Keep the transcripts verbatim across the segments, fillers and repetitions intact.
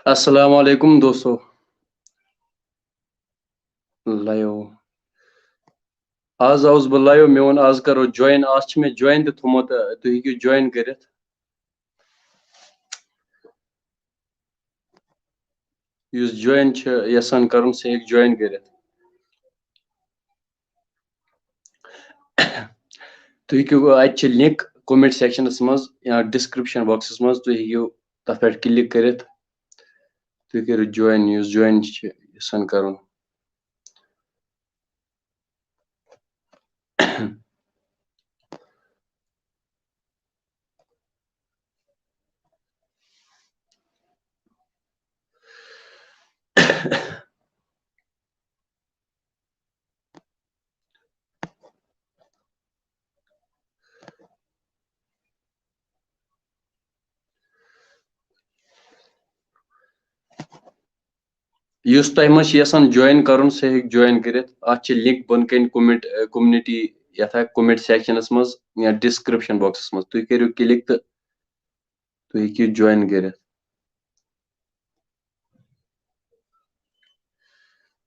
السلام علیکم دوستو۔ لایو۔ آز آوُس بہٕ لایو، مےٚ ووٚن آز کرو جوین، آز چھِ مےٚ جوین تہِ تھوٚمُت، تُہۍ ہیٚکِو جوین کٔرِتھ۔ یُس جوین چھُ یژھان کرُن، سُہ ہیٚکہِ جوین کٔرِتھ۔ تُہۍ ہیٚکِو، اَتہِ چھِ لِنک کومنٹ سیکشنَس منٛز یا ڈسکرپشن باکسَس منٛز، تُہۍ ہیٚکِو تَتھ پٮ۪ٹھ کِلِک کٔرِتھ۔ تُہۍ کٔرِو جوین، یُس جوین چھِ یژھان کرُن۔ یُس تۄہہِ منٛز چھِ یژھان جوین کرُن، سُہ ہیٚکہِ جوین کٔرِتھ۔ اَتھ چھِ لِنک بۄن کَنہِ کومنٹ، ا، کومنٹی، یَتھ ہا کومنٹ سیکشنَس منٛز یا ڈسکرپشن باکسَس منٛز۔ تُہۍ کٔرِو کِلِک تہٕ تُہۍ ہیٚکِو جوین کٔرِتھ۔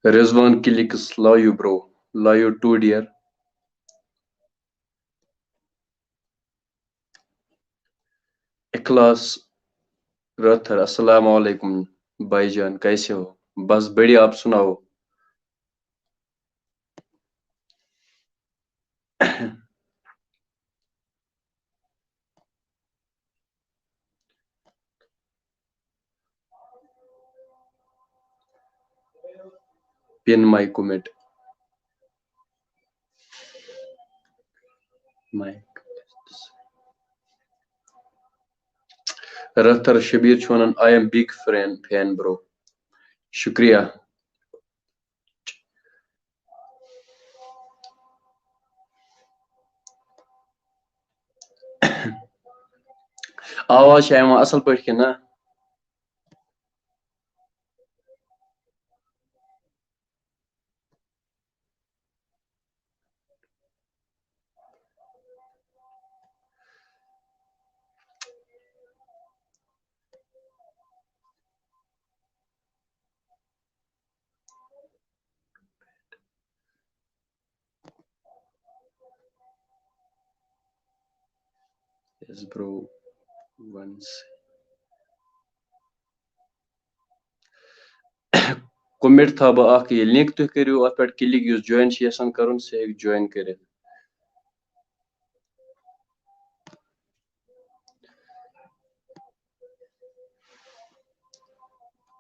رضوان clicks, love you bro, love you too dear. اخلاص رٲتھر، السلام علیکم بھائی جان، کیسے ہو؟ بس بڑھیا، آپ سناؤ؟ Pin my comment. My Rather Shabbir چھُ وَنان، I am big fan, fan bro. شُکریہ۔ آواز چھا یِوان اَصٕل پٲٹھۍ کِنہٕ نہ؟ Yes, bro. Once. کومنٹ تھاوٕ بہٕ اکھ، یہِ لِنک تُہۍ کٔرِو اَتھ پٮ۪ٹھ کِلِک، یُس جوین چھُ یَژھان کَرُن، سُہ ہیٚکہِ جوین کٔرِتھ۔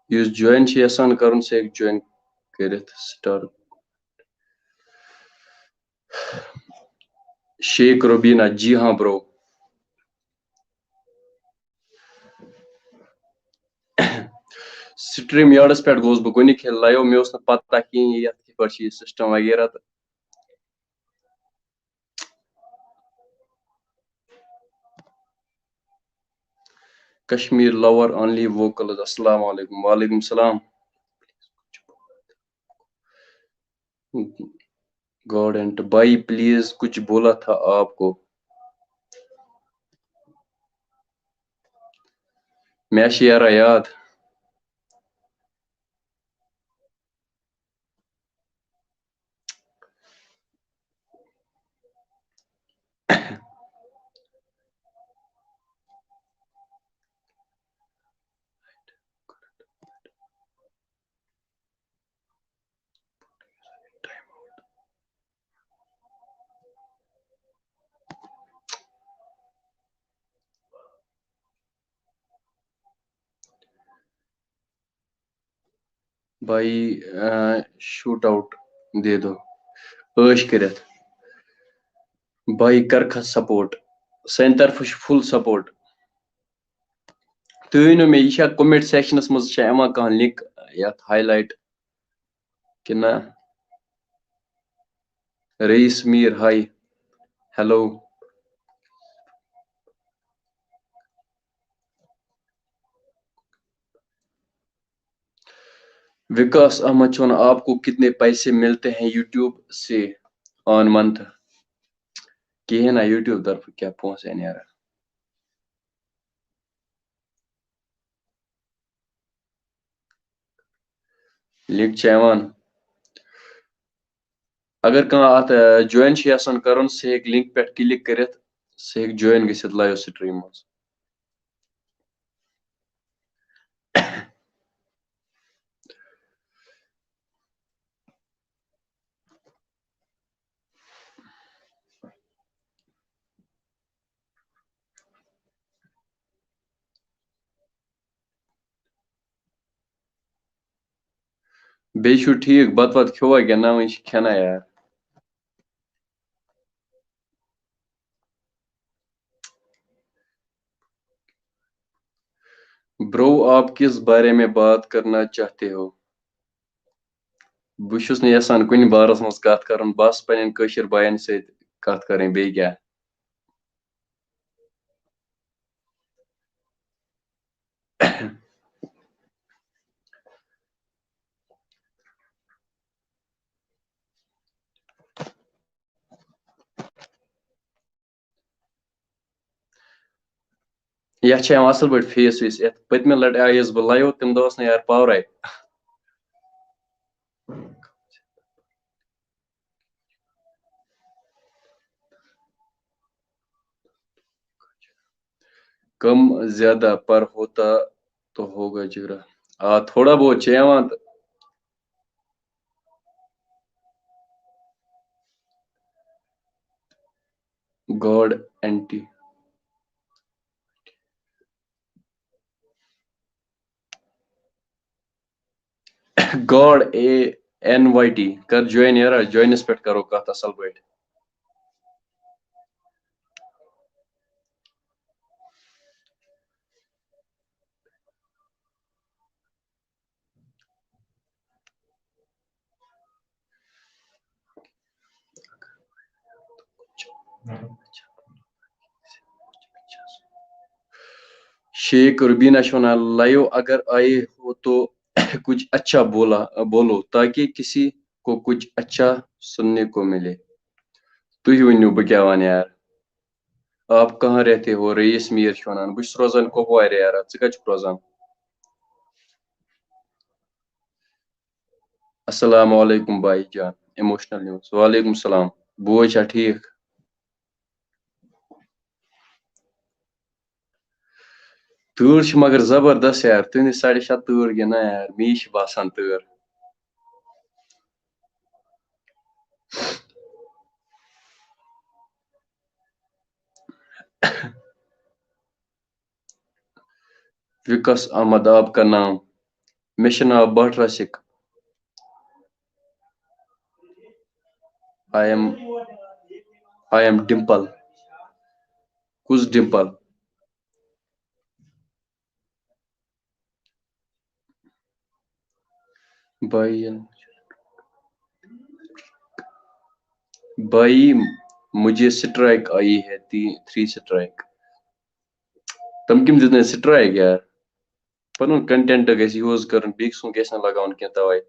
یُس جوین چھُ یَژھان کَرُن، سُہ ہیٚکہِ جوین کٔرِتھ۔ سٹار۔ شیخ روبینا، جی ہاں برو۔ سٹریم یارڈس پٮ۪ٹھ گوس بہٕ گۄڈٕنِکۍ لایو، مےٚ اوس نہٕ پتہ کِہیٖنۍ یتھ کِتھ پٲٹھۍ چھُ یہِ سسٹم وغیرہ تہٕ۔ کشمیر لور اونلی ووکلز، السلام علیکم۔ وعلیکم السلام۔ گارڈنٹ بھائی، پلیز کچھ بولا تھا آپ کو۔ مےٚ چھِ یارا یاد۔ بھائی، آ، شوٹ آؤٹ دے دو، عٲش کٔرِتھ۔ بھائی، کر کھا سپورٹ، سانہِ طرفہٕ چھُ فُل سپورٹ۔ تُہۍ ؤنِو مےٚ، یہِ چھا کومنٹ سیکشنس منٛز چھا یِوان کانٛہہ لِنک یتھ ہاے لایٹ کِنہٕ نہ؟ رئیس میر، ہاے، ہیلو۔ وکاس احمد چھُ وَنان، آپ کو کتنے پیسے ملتے ہیں یوٹیوب سے آن منتھ؟ کِہیٖنۍ نہ، یوٹیوب طرفہٕ کیٛاہ پونٛسہٕ نیران؟ لِنک چھِ یِوان۔ اگر کانٛہہ اَتھ جوین چھُ یَژھان کَرُن، سُہ ہیٚکہِ لِنک پٮ۪ٹھ کِلِک کٔرِتھ، سُہ ہیٚکہِ جوین گٔژھِتھ لایِو سٹریٖم منٛز۔ بیٚیہِ چھُو ٹھیٖک، بَتہٕ وَتہٕ کھیوٚوا کِنہٕ نہ؟ وۄنۍ چھِ کھٮ۪نا یار۔ برو، آپ کس بارے میں بات کرنا چاہتے ہو؟ بہٕ چھُس نہٕ یَژھان کُنہِ بارَس منٛز کَتھ کَرُن، بَس پنٛنٮ۪ن کٲشِر بایَن سۭتۍ کَتھ کَرٕنۍ، بیٚیہِ کیٛاہ؟ یَتھ چھِ یِوان اَصٕل پٲٹھۍ فیس ویس یَتھ۔ پٔتمہِ لَٹہِ آیوس بہٕ لایِو، تَمہِ دۄہ اوس نہٕ یارٕ پاورَے۔ کم زیادہ پر ہوتا تو ہوگا جگرا۔ آ، تھوڑا بہت چھِ یِوان تہٕ۔ God aunty. God A N Y T, کر جوین یارا، جوینس پٮ۪ٹھ کرو کتھ اصل پٲٹھۍ۔ شیخ روبینا چھِ وَنان، لایِو اگر آئے ہو تو کچھ اچھا بولا، بولو تاکہ کسی کو کچھ اچھا سننے کو ملے۔ تُہۍ ؤنِو بہٕ کیٛاہ وَنہٕ یار۔ آپ کہاں رہتے ہو؟ رئیس میر چھُ وَنان، بہٕ چھُس روزان کۄپوارِ یارا، ژٕ کَتہِ چھُکھ روزان؟ السلام علیکم بھائی جان، ایموشنل نیوز۔ وعلیکم السلام، بوے چھا ٹھیک؟ تۭر چھِ مگر زبردست یار، تُہنٛدِ سایڈٕ چھا تۭر کِنہٕ نہ یار؟ مےٚ چھِ باسان تۭر۔ وکاس احمد، آپ کا نام؟ مےٚ چھُ ناو Bhat Rasik. I am, I am Dimple. کُس ڈِمپل؟ بھائی، بھائی، مجھے سٹرائک آئی ہے، تی، تھری سٹرائک۔ تم کٔمۍ دیُت نہٕ سٹرائک یار؟ پنُن کنٹینٹ گژھِ یوٗز کرُن، بیٚکہِ سُنٛد گژھِ نہٕ لگاوُن کینٛہہ، توے۔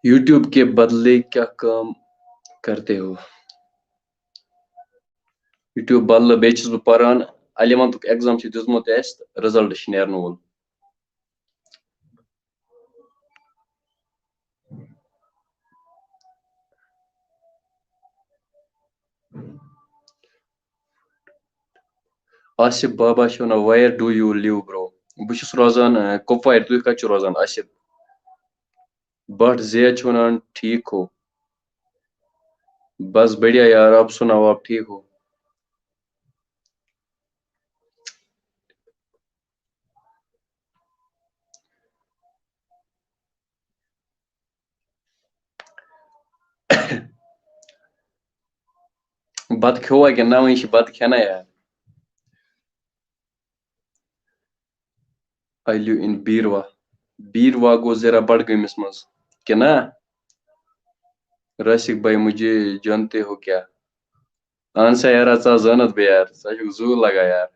YouTube کے بدلے کیا کام کرتے ہو؟ YouTube بدلہٕ بیٚیہِ چھُس بہٕ پران، الیونتھُک ایگزام چھُ دیُتمُت اَسہِ تہٕ رِزلٹ چھُ نیرن وول۔ آصف بابا چھُ وَنان، where do you live, bro؟ بہٕ چھُس روزان، اَ، کۄپوارِ۔ تُہۍ کَتہِ چھِو روزان، آصف؟ بٹ زید چھُ وَنان، ٹھیک ہو؟ بس بڑھیا یار، آپ سناؤ، آپ ٹھیک ہو؟ بتہٕ کھیوٚوا کِنہٕ نہ؟ وۄنۍ چھِ بتہٕ کھٮ۪نَے یار۔ I live in Beerwah. Beerwah گوٚو ذرا بڈگٲمِس منٛز کِنہٕ نہ؟ راسِک بھائی، مجھے جانتے ہو کیا؟ اہن سا یارا، ژٕ ہا زانتھ بہٕ یار، ژٕ ہا چھُکھ زوٗ لگان یار۔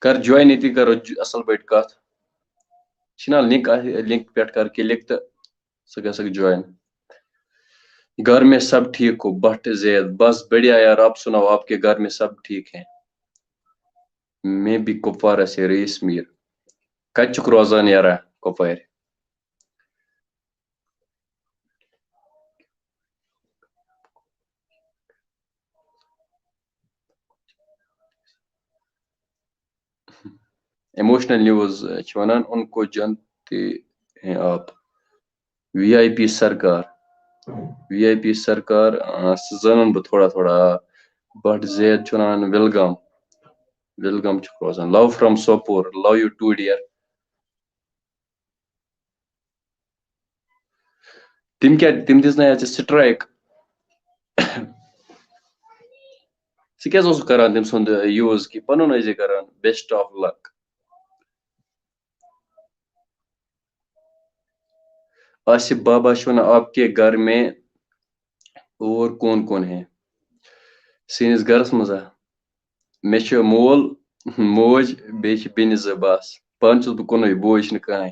کر جوائن، ییٚتی کرو ج-، اصل پٲٹھۍ کتھ۔ چھِنا لنک آسہِ، لنک پٮ۪ٹھ کر کلک تہٕ ژٕ گژھکھ جوائن۔ گھر میں سب ٹھیک ہو؟ بٹ زید، بس بڑھیا یار، آپ سناؤ، آپ کے گھر میں سب ٹھیک ہیں؟ میں بھی کپوارہ سے، رئیس میر۔ کتہِ چھُکھ روزان یارا کپوارِ؟ Emotional news چھِ وَنان، ان کو جانتے ہیں آپ؟ وی آئی پی سرکار، وی آئی پی سرکار، آ، سُہ زانَن بہٕ تھوڑا تھوڑا۔ بٹ زید چھُ وَنان، ویلگام، ویلگام چھُکھ روزان۔ Love from Sopore, love you too dear۔ تِم کیٛاہ، تِم دِژ نہ یَتھ ژےٚ سٹرائک۔ ژٕ کیٛازِ اوسُکھ کران تٔمۍ سُنٛد یوٗز کہِ پَنُن ٲسۍ زِ کران؟ Best of luck۔ آصف بابا چھُ وَنان، آپ کے گھر میں اور کون کون ہے؟ سٲنِس گرس منٛز ہا؟ مےٚ چھُ مول، موج، بیٚیہِ چھِ بیٚنہِ زٕ بس۔ پانہٕ چھُس بہٕ کُنُے، بوے چھُنہٕ کٕہٕنۍ۔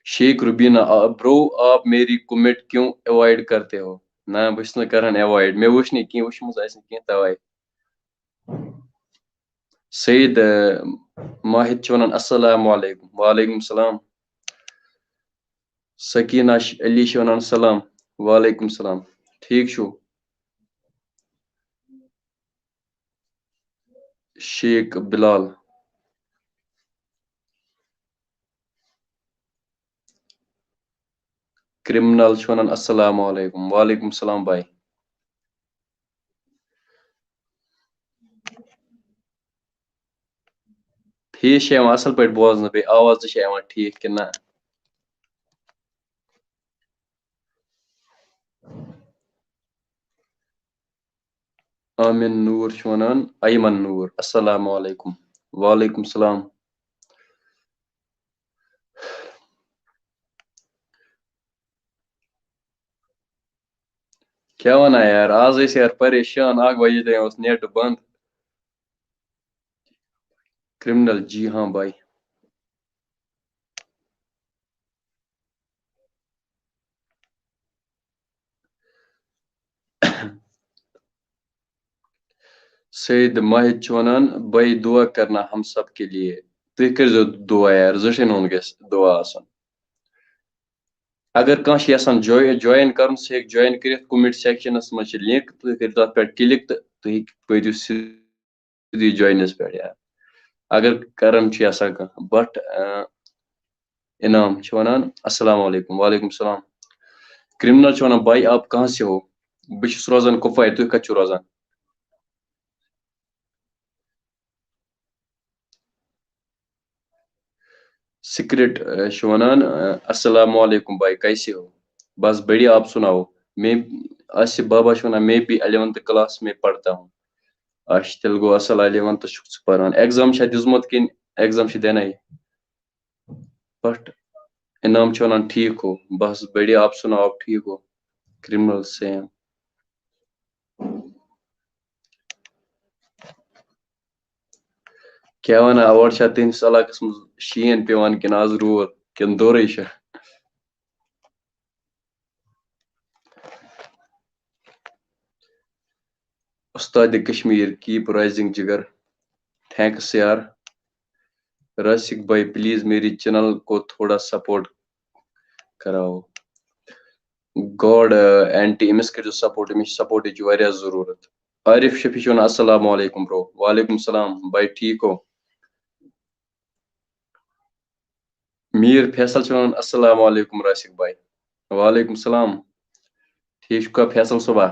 شیخ روبینا، آ، برو، آپ میری کمنٹ کیوں اوائڈ کرتے ہو؟ نہ، بہٕ چھُس نہٕ کران اوائڈ، مےٚ وٕچھ نہٕ کینٛہہ، وٕچھمٕژ آسہِ نہٕ کینٛہہ، توے۔ سعید، آ، ماہد چھُ وَنان، السلام علیکم۔ وعلیکم السلام۔ سکینہ ش-، علی چھِ وَنان، سلام۔ وعلیکم السلام۔ ٹھیٖک چھُو؟ شیخ بلال۔ کرمنل چھُ وَنان، السلام علیکم۔ وعلیکم السلام بھائی۔ فیس چھا یِوان اَصٕل پٲٹھۍ بوزنہٕ، بیٚیہِ آواز تہِ چھا یِوان ٹھیٖک کِنہٕ نہ؟ آمن نور چھُ وَنان، ایمن نور، السلام علیکم۔ وعلیکم السلام۔ کیٛاہ وَنان یار، آز ٲسۍ یار پریشان، اَکھ بجے تام اوس نیٹ بنٛد۔ کرمنل، جی ہاں بھائی۔ سید ماہد چھُ وَنان، بھائی دعا کرنا ہم سب کے لیے۔ تُہۍ کٔرۍزیو دعا یار، زِٹھٮ۪ن ہُنٛد گژھِ دعا آسُن۔ اگر کانٛہہ چھُ یژھان جوائ-، جوائن کرُن، سُہ ہیٚکہِ جوائن کٔرِتھ۔ کومنٹ سیکشنس منٛز چھِ لنک، تُہۍ کٔرِو تتھ پٮ۪ٹھ کلک تہٕ تُہۍ ہیٚکِو، وٲتِو سیٚودُے جوائنس پٮ۪ٹھ یار۔ اگر کرُن چھُ یژھان کانٛہہ، بٹ، آ، انعام چھُ وَنان، السلام علیکم۔ وعلیکم السلام۔ کرمنل چھُ وَنان، بھائی آپ کہاں سے ہو؟ بہٕ چھُس روزان کۄپوارِ، تُہۍ کَتہِ چھِو روزان؟ سیکرٹ، آ، چھُ وَنان، آ، السلام علیکم بھائی، کیسے ہو؟ بس بڑھیا، آپ سناؤ؟ میں، آصف بابا چھُ وَنان، میں بھی الیونتھ کلاس میں پڑھتا ہوں۔ اچھا، تیٚلہِ گوٚو اَصٕل، الیونتھ چھُکھ ژٕ پَران۔ ایگزام چھا دیُتمُت کِنہٕ ایگزام چھِ دِنَے؟ بٹ انعام چھُ وَنان، ٹھیٖک ہو؟ بس بڑھیا، آپ سناؤ، آپ ٹھیٖک ہو؟ Criminal same. کیٛاہ وَنان، اورٕ چھا تُہٕنٛدِس علاقس منٛز شیٖن پٮ۪وان کِنہٕ آز روٗد کِنہٕ دورٕے چھُ؟ استاد کشمیر، keep rising جگر۔ Thanks یار۔ راسک بھائی، پلیز میری چینل کو تھوڑا سپورٹ کراؤ۔ گاڈ، آ، اینٹی، أمِس کٔرِو سپورٹ، أمِس چھِ سپورٹٕچ واریاہ ضروٗرت۔ عارف شفیع چھُ وَنان، السلام علیکم برو۔ وعلیکم السلام بھائی، ٹھیٖک ہو؟ میٖر فیصل چھُ وَنان، السلام علیکم راسک بھائی۔ وعلیکم السلام۔ ٹھیٖک چھُکھا Faisal صٲبا؟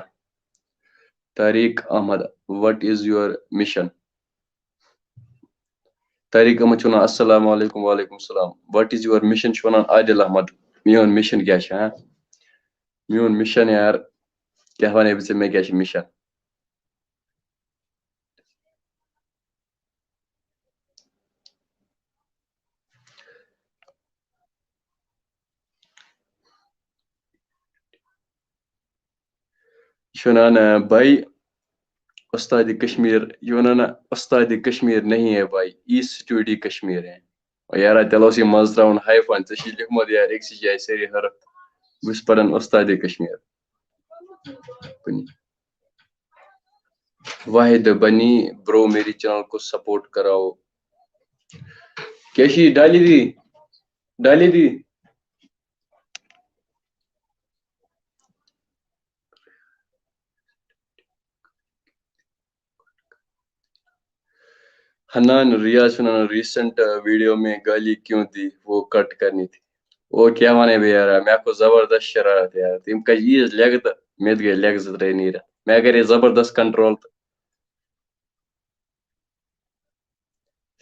Tariq Ahmad, what is your mission؟ Tariq Ahmad چھُ وَنان، السلام علیکم۔ وعلیکم السلام۔ What is your mission چھُ وَنان عادل احمد۔ میون مِشن کیٛاہ چھُ، ہاں؟ میون مِشن یار، کیٛاہ وَنے بہٕ ژےٚ، مےٚ کیٛاہ چھُ مِشن؟ یہِ چھُ وَنان، آ، بھائی، استاد کشمیر، یہ ونان نا، استاد کشمیر نہیں ہے بھائی، ایسٹ اسٹوڈی کشمیر ہے۔ یارا، تیٚلہِ اوس یہِ منٛزٕ ترٛاوُن ہایفن، ژےٚ چھُے لیوٗکھمُت یار أکسٕے جایہِ سٲری حرف۔ بہٕ چھُس پران استاد کشمیر۔ کُنہِ۔ واحد بنی برو، میری چینل کو سپورٹ کراؤ۔ کیا چھی ڈالی دی؟ ڈالی دی؟ حنان ریاض چھُ وَنان، ریسنٹ ویڈیو میں گالی کیوں دی، وہ کٹ کرنی تھی۔ او کیا ونے بے یارا، مےٚ کھوٚت زبردست شرارت یار، تٔمۍ کَجہِ عیٖز لیٚگہٕ تہٕ مےٚ تہِ گٔے لیٚگہٕ زٕ ترٛےٚ نیٖرِتھ۔ مےٚ کَرے زبردست کنٹرول تہٕ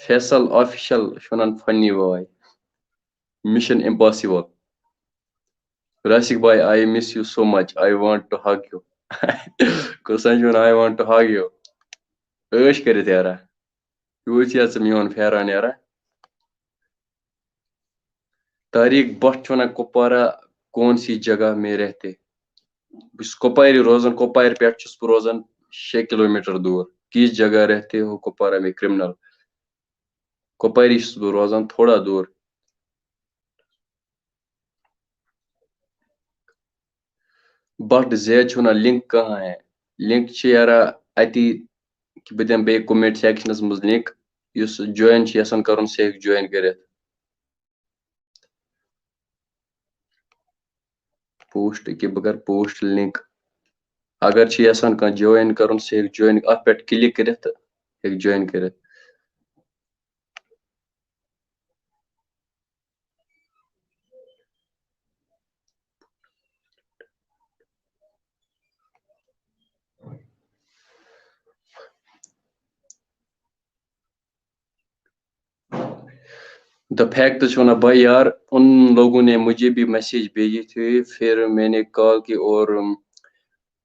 فیصل آفیشل چھُ وَنان فنی بوائے، مشن امپاسبل۔ راسک بھائی، I miss you so much, I want to hug you۔ کُس چھُ وَنان I want to hug you؟ عٲش کٔرِتھ یارا۔ یوٗت چھِ ژٕ میون پھیران یارا۔ طاریق بٹ چھُ وَنان، کُپوارہ کون سی جگہ میں رہتے؟ بہٕ چھُس کۄپوارِ روزان، کۄپوارِ پٮ۪ٹھ چھُس بہٕ روزان شےٚ کِلوٗ میٖٹر دوٗر۔ کِس جگہ رہتے ہو کُپوارہ میں کرمنل؟ کۄپوارِ چھُس بہٕ روزان تھوڑا دوٗر۔ بٹ زید چھُ وَنان، لنک کہاں ہے؟ لنک چھِ یارا اَتی، کہِ بہٕ دِمہٕ بیٚیہِ کومنٹ سیکشنس منٛز لنک۔ یُس جوین چھُ یژھان کرُن، سُہ ہیٚکہِ جوین کٔرِتھ۔ پوسٹ، کہِ بہٕ کرٕ پوسٹ لنک۔ اگر چھُ یژھان کانٛہہ جوین کرُن، سُہ ہیٚکہِ جوین، اتھ پٮ۪ٹھ کلک کٔرِتھ تہٕ ہیٚکہِ جوین کٔرِتھ۔ The fact چھُ وَنان، بھائی یار، ان لوگوں نے مجھے بھی میسج بھیجے تھے، پھر میں نے کال کی اور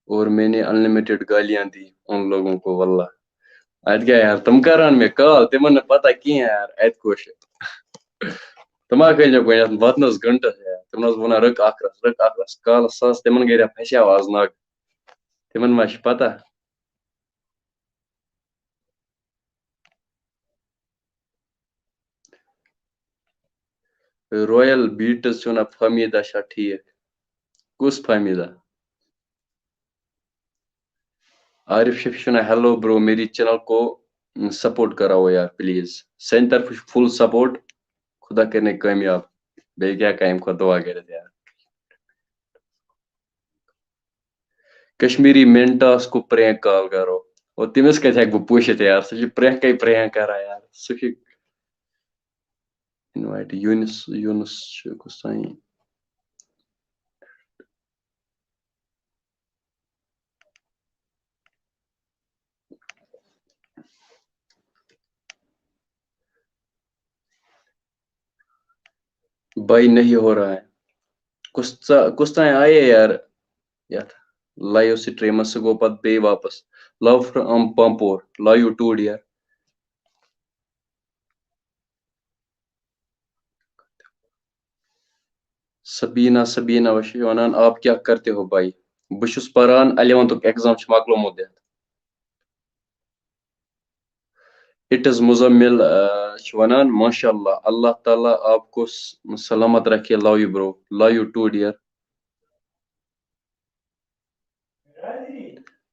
اور میں نے انلمیٹڈ گالیاں دی ان لوگوں کو، واللہ۔ اتہِ کیٛاہ یار، تِم کران مےٚ کال، تِمن نہٕ پتہ کینٛہہ یار، اتہِ کُس چھُ۔ تِم ہا کھٔتۍ مےٚ گۄڈٕنٮ۪تھ وتنس گنٹس یار، تِمن اوس وَنان، رُک اکھ رژھ، رُک اکھ رژھ، کالس ساس، تِمن گٔے پھسیو آز نگ۔ تِمن ما چھِ پتہ؟ رویل بیٹس چھِ وَنان، فہمیدہ چھا ٹھیٖک؟ کُس فہمیدہ؟ عارف شفیع چھُ وَنان، ہیلو برو، میری چینل کو سپورٹ کراؤ یار پلیز۔ سانہِ طرفہٕ چھُ فل سپورٹ، خدا کرنے کامیاب۔ بیٚیہِ کیٛاہ کامہِ کھۄتہٕ دعا کٔرِتھ یار۔ کشمیری مینٹاس کو پرینک کال کرو۔ اور تٔمِس کتہِ ہیٚکہٕ بہٕ پوٗچھِتھ یار، سُہ چھُ پرینکے پرینک کران یار، سُہ چھُ انوائٹ یونس، یونس چھُ کُس تام۔ بھائی نہیں ہو رہا ہے۔ کُس تا-، کُس تام آیے یار یتھ لایو سٹریمس، سُہ گوٚو پتہٕ بیٚیہِ واپس۔ Love from Pampur, love you too dear۔ سبینا، سبینا چھِ وَنان، آپ کیا کرتے ہو بھائی؟ بہٕ چھُس پران الیونتھُک ایگزام چھُ مۄکلومُت دِتھ۔ اٹ از مزمل، آ، چھُ وَنان، ماشاء اللہ، اللہ تعالیٰ آپ کو س-، سلامت رکھے، love you bro, love you too dear۔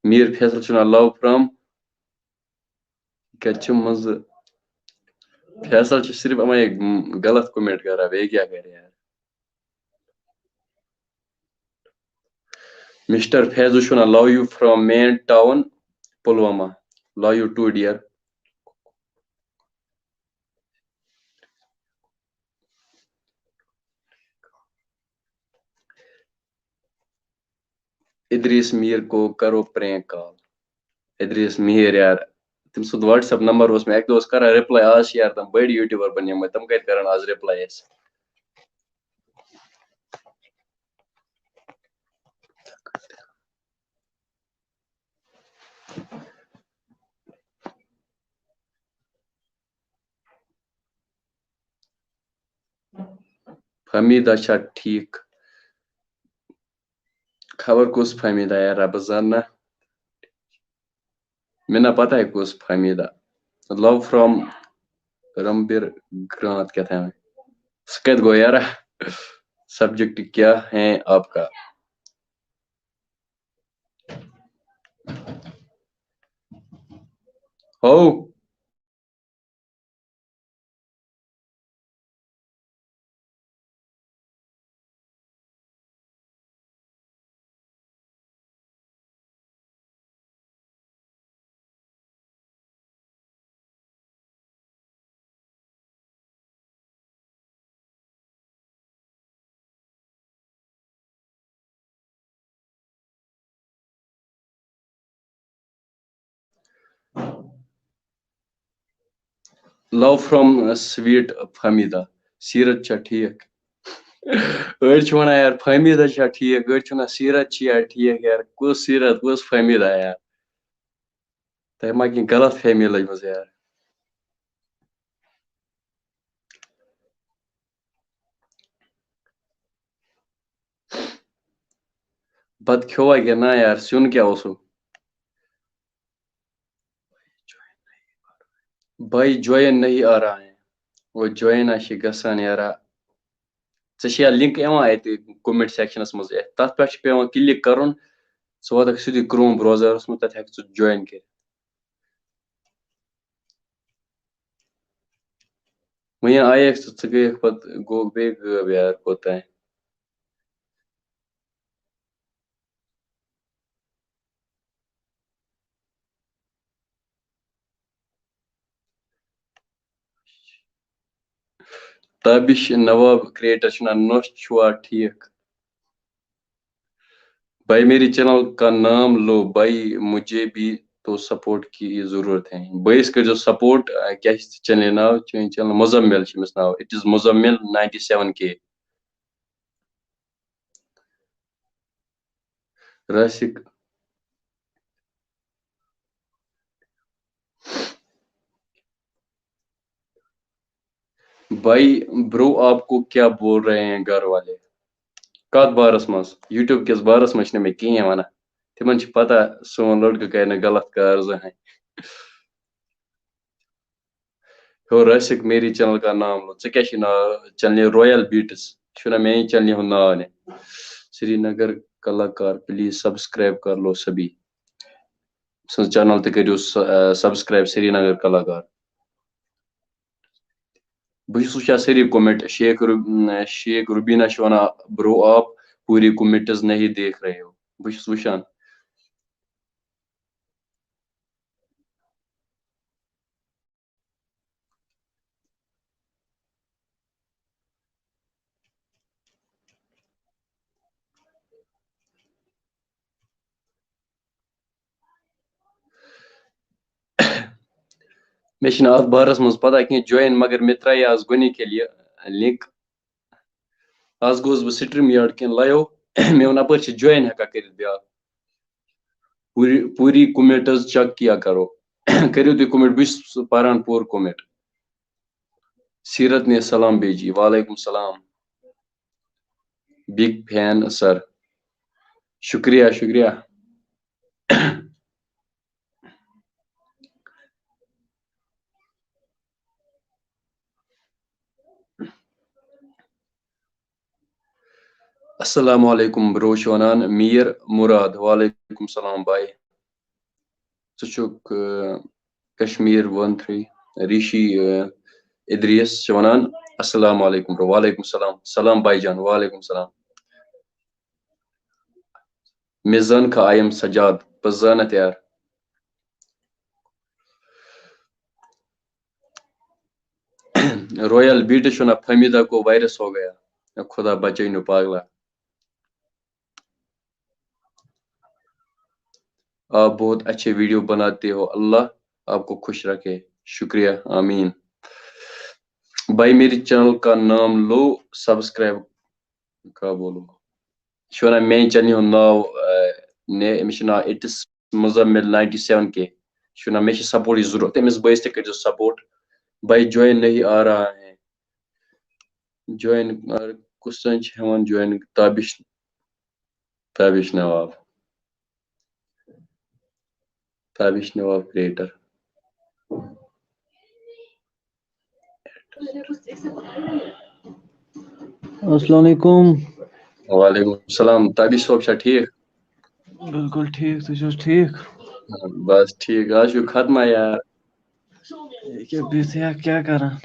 Mir Faisal چھُ وَنان، love from، یہِ کَتہِ چھُ منٛزٕ؟ فیصل چھُ صرف یِمَے غلط کومنٹ کران، بیٚیہِ کیٛاہ کرِ یار؟ مسٹر فیضو چھُ وَنان، love you from main town Pulwama, love you too dear۔ Idris Mir کو کرو پرینک کال۔ ادریس میر یار، تٔمۍ سُنٛد واٹس ایپ نمبر اوس مےٚ اَکہِ دۄہ اوس کران رِپلاے، آز چھِ یار تِم بٔڑۍ یوٗٹیوٗبر بَنیمٕتۍ، تِم کَتہِ کرن آز رِپلاے اَسہِ؟ فہمیدہ چھا ٹھیٖک؟ خبر کُس فہمیدہ یار، ربس زاننا۔ مےٚ نہ پتہ ہے کُس فہمیدہ۔ Love from رمبیر گرانت کیٛاہ تام۔ سُہ کتہِ گوٚو یارا؟ Subject کیا ہے آپ کا؟ ہو۔ Love from sweet Fahmida. سیرت چھا ٹھیک؟ أڑۍ چھِ وَنان یار فہمیدہ چھا ٹھیک، أڑۍ چھِ وَنان سیرت چھِ یار ٹھیک۔ یار کُس سیرت، کُس فہمیدہ یار؟ تۄہہِ ما کینٛہہ غلط فہمی لٔجمٕژ یار؟ بَتہٕ کھیوٚوا کِنہٕ نہ یار؟ سیُن کیٛاہ اوسُو؟ بھائی جوائن نہیں آ رہا ہے۔ وہ جوائن آسہِ گژھان یارا۔ ژےٚ چھےٚ یا لِنک یِوان اَتہِ comment sectionس منٛز یَتھ، تَتھ پٮ۪ٹھ چھُ پٮ۪وان click کَرُن، ژٕ واتَکھ سیوٚدُے Chrome browserس منٛز، تَتہِ ہٮ۪کَکھ ژٕ جوائن کٔرِتھ۔ وۄنۍ آیَکھ ژٕ، ژٕ گٔیَکھ پَتہٕ، گوٚو بیٚیہِ غٲب یار کوٚت تام۔ تابش نواب creator چھُ وَنان، نوش چھُوا ٹھیٖک؟ بھائی میری چینل کا نام لو بھائی، مجھے بھی تو سپورٹ کی ضرورت ہے۔ بٲیِس کٔرۍزیو سپورٹ۔ آ، کیٛاہ چھِ چینلہِ ناو؟ چٲنۍ چینل مزمل چھِ أمِس ناو، it is Muzammil ninety seven K۔ Rasik. بھائی برو آپ کو کیا بول رہے ہیں گھر والے؟ کتھ بارس منٛز؟ YouTube کِس بارس منٛز چھِنہٕ مےٚ کِہیٖنۍ ونان۔ تِمن چھِ پتہ سون لڑکہٕ کرِ نہٕ غلط کار زٕہٕنۍ۔ ہو راسِک میری چینل کا نام لو۔ ژےٚ کیٛاہ چھُے ناو؟ چینلہِ Royal Beats۔ یہِ چھُنہ میٛانہِ چینلہِ ہُنٛد ناو نہِ۔ سرینگر کلاکار، please subscribe کر لو سبھی۔ سٕنٛز چینل تہِ کٔرِو س-، آ، subscribe، سرینگر کلاکار۔ بہٕ چھُس وٕچھان سٲری comment، شیخ رُب-، شیخ رُبیٖنا چھِ وَنان، برو آپ پوٗری comments نہیں دیکھ رہے ہو۔ بہٕ چھُس وٕچھان۔ مےٚ چھِنہٕ اَتھ بارَس منٛز پَتہ کینٛہہ، جویِن، مگر مےٚ ترٛایے آز گۄڈٕنِکہِ لَٹہِ یہِ لِنک۔ آز گوس بہٕ سٹریٖم یارڈ کِنۍ لایِو، مےٚ ووٚن اَپٲرۍ چھِ جویِن ہٮ۪کان کٔرِتھ بیٛاکھ۔ پوٗری، پوٗری comments check کیا کرو۔ کٔرِو تُہۍ comment، بہٕ چھُس پَران پوٗرٕ comment۔ سیرت نے سلام بھیجی، وعلیکم سلام۔ Big fan sir۔ شُکریہ، شُکریہ۔ السلام علیکم، برو چھُ وَنان میٖر مُراد۔ وعلیکم سلام بھائی۔ ژٕ چھُکھ، آ، کشمیٖر one three۔ ریٖشی، آ، اِدریٖس چھُ وَنان، السلام علیکم برو۔ وعلیکم سلام۔ سلام بھائی جان۔ وعلیکم سلام۔ مےٚ زٲنکھا، I am سجاد۔ بہٕ زانَتھ یار۔ رویل بیٹس چھُ وَنان، فہمیدہ کو وائرس ہو گیا۔ خدا بچٲیِن پاگلا۔ آپ بہت اچھے ویڈیو بناتے ہو، اللہ آپ کو خوش رکھے۔ شکریہ، آمین۔ بھائی میری چینل کا نام لو، سبسکرائب کا بولو۔ یہِ چھُ وَنان میٛانہِ چینلہِ ہُنٛد ناو، آ، نے-، أمِس چھُ ناو It's Muzammil ninety seven K۔ یہِ چھُ وَنان مےٚ چھِ سپورٹٕچ ضروٗرت، أمِس بٲیِس تہِ کٔرۍزیو سپورٹ۔ بھائی جوائن نہیں آ رہا ہے۔ جوائن، آ، کُس تام چھِ ہٮ۪وان جوائن؟ تابش، تابش نواب۔ تابش نواب کریٹر۔ السلام علیکم۔ وعلیکم السلام۔ تابش صٲب چھا ٹھیٖک؟ بِلکُل ٹھیٖک، تُہۍ چھِو حظ ٹھیٖک؟ بس ٹھیٖک، آز چھُ ختمہ یار۔ یہِ کیٛاہ بِہِتھ یا کیٛاہ کران؟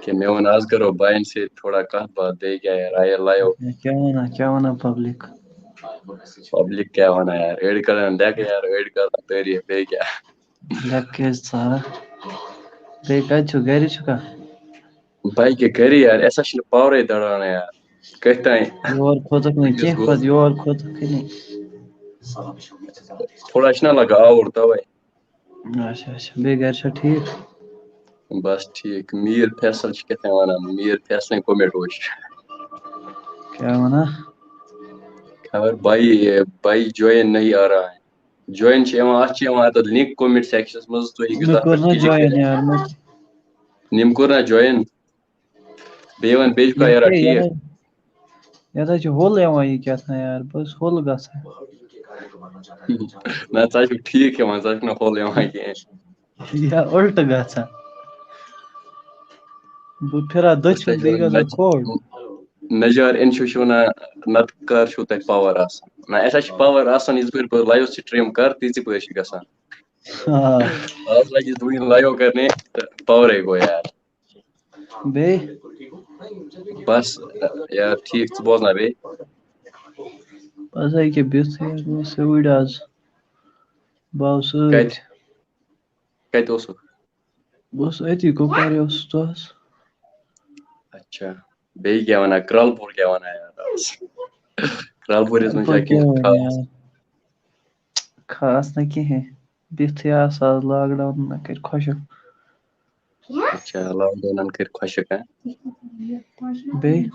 کہِ مےٚ ووٚن آز کرو بایَن سۭتۍ تھوڑا کتھ باتھ، بیٚیہِ کیٛاہ یار، آیہِ لایو۔ ہے، کیٛاہ وَنان، کیٛاہ وَنان پبلک؟ پبلک کیٛاہ وَنان یار، أڑۍ کران ڈٮ۪کہٕ یار، أڑۍ کران تعریٖف، بیٚیہِ کیٛاہ؟ ڈٮ۪کہٕ کیٛازِ ژاران؟ بیٚیہِ کَتہِ چھُو، گرِ چھُکھا؟ بایکہِ گرِ یار، اَسہِ ہا چھُنہٕ پاورٕے دَران یار۔ کٔتھۍ تام؟ یور کھوٚتُکھ نہٕ کینٛہہ، پَتہٕ یور کھوٚتُکھ نہٕ۔ تھوڑا چھُنہ لگان آوُر تَوَے۔ اچھا اچھا، بیٚیہِ گرِ چھا ٹھیٖک؟ بس ٹھیٖک۔ میٖر فیصل چھِ کیٛاہ تام وَنان، میٖر فیصلٕنۍ کوٚمٮ۪نٹ وٕچھ۔ کیٛاہ وَنان؟ خبر بھائی، بھائی جوین نہیں آ رہا ہے۔ جوین چھِ یِوان، اَتھ چھِ یِوان اَتَتھ لِنک کوٚمٮ۪نٹ سیکشنَس منٛز، تُہۍ ہیٚکِو مےٚ تَتھ کوٚر پٮ۪ٹھ نہ کِلِک جوین کٔرِتھ۔ یار، مےٚ یِم کوٚر نہ جوین، بیٚیہِ وَن بیٚیہِ چھُ کانٛہہ یَرا یَتھ ٹھیٖک؟ حظ، یَتھ حظ چھِ ہوٚل یِوان یہِ کیٛاہ تھام یار، بہٕ حظ ہوٚل گژھان۔ نہ، ژٕ چھُکھ ٹھیٖک یِوان، ژٕ چھُکھ نہٕ ہوٚل یِوان کینٛہہ۔ یا اُلٹہٕ گژھان۔ بہٕ پھِران دٔچھُن، أسۍ بیٚیہِ وَنان گژھان نج-، کھوٚل۔ نجار اِن چھُ وَنان، نَتہٕ کر چھُو تۄہہِ پاور آسان؟ نہ، اَسہِ حظ چھِ پاور آسان، یِژ پھِر بہٕ لایِو سٹریٖم کَرٕ، تِژِ پھِر چھِ گژھان۔ آ۔ آز لَگہِ اَسہِ وٕنہِ لایِو کَرنہِ، تہٕ پاورٕے گوٚو یار۔ بیٚیہِ؟ بس یار، ٹھیٖک، ژٕ بوزنا بیٚیہِ؟ بس ییٚکیٛاہ بِہتھٕے حظ، بہٕ اوسُس اوٗرۍ آز۔ بہٕ آوُس سۭتۍ۔ کَتہِ؟ کَتہِ اوسُکھ؟ بہٕ اوسُس أتی کۄپوارِ اوسُس دۄہَس۔ اچھا، بیٚیہِ کیٛاہ وَنان، کرٛالہٕ پوٗر کیٛاہ وَنان یار آز؟ کرٛالہٕ پوٗرِس منٛز چھا پَتہٕ کیٛاہ کینٛہہ وَنہٕ خاص؟ یار؟ خاص نہٕ کِہیٖنۍ۔ بِہتھٕے آس آز لاک ڈاوُنَن کٔرۍ خۄشک۔ اچھا، لاک ڈاوُنَن کٔرۍ خۄشک، ہاں؟ بیٚیہِ؟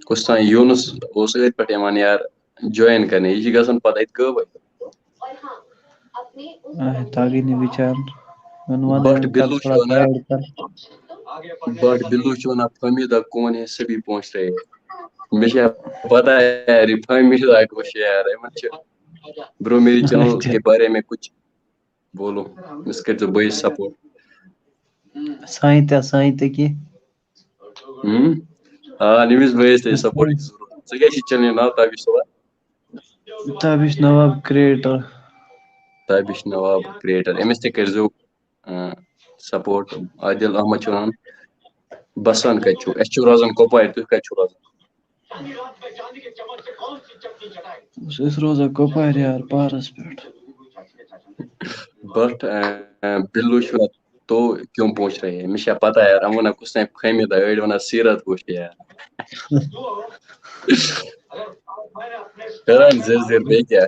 کُس تام یوٗنُس اوس أتھۍ پٮ۪ٹھ یِوان یار جوین کَرنہِ، یہِ چھِ گژھان پَتہٕ اَتہِ غٲبٕے۔ آہ، تَگٕے نہٕ بِچارَن۔ وۄنۍ وَنہٕ بٹ وۄنۍ بِلوٗ کَتھ چھُ تھوڑا وَنان، گایِڈ کَر۔ بٹ بِلوٗ چھُ وَنان، فہمیدہ کون ہے سبھی پہنچ رہے ہیں۔ مےٚ چھےٚ پَتہ یار، یہِ فہمیدہ کُس چھُ یار، یِمَن چھِ برٛونٛہہ میری چینل اچھا۔ کے بارے میں کچھ بولو، أمِس کٔرۍزیو بٲیِس سپورٹ۔ سانہِ تہِ، سانہِ تہِ کینٛہہ۔ ہم؟ آ، نٔمِس بٲیِس تہِ سپورٹ ضروٗرت۔ ژٕ کیٛاہ چھُے چینلہِ ناو، تابش صٲبا؟ تابش نواب کریٹر۔ تابش نواب کریٹر، أمِس تہِ کٔرۍزیو، آ، سپورٹ۔ عادل احمد چھُ وَنان، بسان کَتہِ چھُو؟ أسۍ چھِ روزان کۄپوارِ، تُہۍ کَتہِ چھِو روزان؟ أسۍ روزان کۄپوارِ یار، پہاڑس پٮ۪ٹھ۔ بٹ، آ، بِلوٗ چھُ وَنان، تو کیوں پوچھ رہے ہیں؟ مےٚ چھےٚ پَتہ یار، یِم وَنان کُس تام فہمیدہ، أڑۍ وَنان سیٖرت پوچھ یار۔ کران زِر زِر بیٚیہِ کیٛاہ؟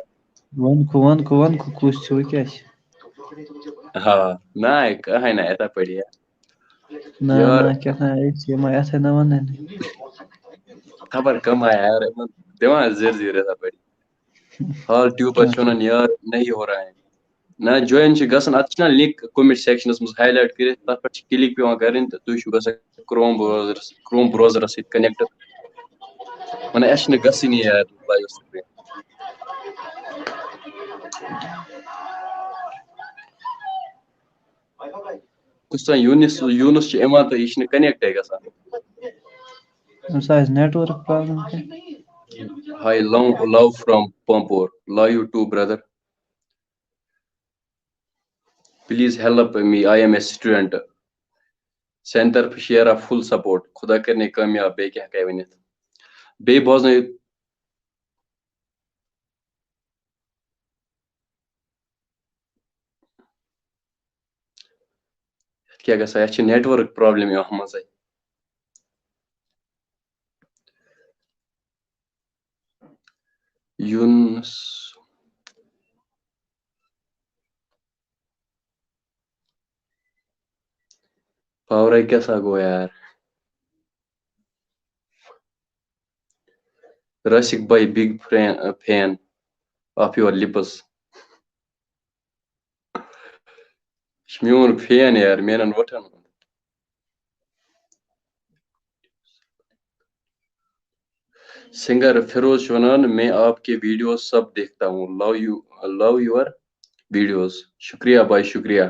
وَن کُ، وَن کُ، وَن کُ، کُس چھُ، وۄنۍ کیٛاہ چھُ؟ ہا، نہ، کٕہٕنۍ نہ، یِتھَے پٲٹھۍ یار۔ نہ، یار۔ نہ، کیٛاہ تام، أسۍ یِمو یِتھَے نہ وَنان۔ خبر کَم آے یار، یِمَن دِوان زِر زِر یِتھَے پٲٹھۍ۔ حال ٹیوٗبَس چھُ وَنان یار، نہیں ہو رہا ہے۔ نہ، جوین چھِ گژھان، اَتھ چھِنہ لِنک کوٚمٮ۪نٹ سیکشنَس منٛز ہاے لایِٹ کٔرِتھ، تَتھ پٮ۪ٹھ چھِ کِلِک پٮ۪وان کَرٕنۍ تہٕ تُہۍ چھِو گژھان کرٛوم برٛوزرَس، کرٛوم برٛوزرَس سۭتۍ کَنٮ۪کٹ۔ وَنان، اَسہِ چھِنہٕ گژھٲنی یار لایِو سٹریٖم۔ کُس تام یوٗنس، یوٗنس چھُ یِوان تہٕ یہِ چھُنہٕ کَنٮ۪کٹَے گژھان۔ أمِس آسہِ نیٹؤرٕک پرابلم کینٛہہ۔ Hi, love, love from Pampur. Love you too, brother. Please help me. I am a student. سانہِ طرفہٕ شیر آف فُل سپورٹ۔ خۄدا کَرِ نے کامیاب، بیٚیہِ کیٛاہ ہٮ۪کَے ؤنِتھ؟ بیٚیہِ بوزنٲیِو۔ یَتھ کیٛاہ گژھان؟ یَتھ چھِ نیٹؤرٕک پرابلم یِوان منٛزَے۔ یوٗنس۔ پاورے کیٛاہ سا گوٚو یار؟ راسِک بھائی، big fan, fan of your lips. یہِ چھُ میون فین یار، میانٮ۪ن وۄٹھن ہُنٛد۔ سنگر فیروز چھُ وَنان، میں آپ کے ویڈیو سب دیکھتا ہوں، love you, love your videos. شُکریہ بھائی، شُکریہ۔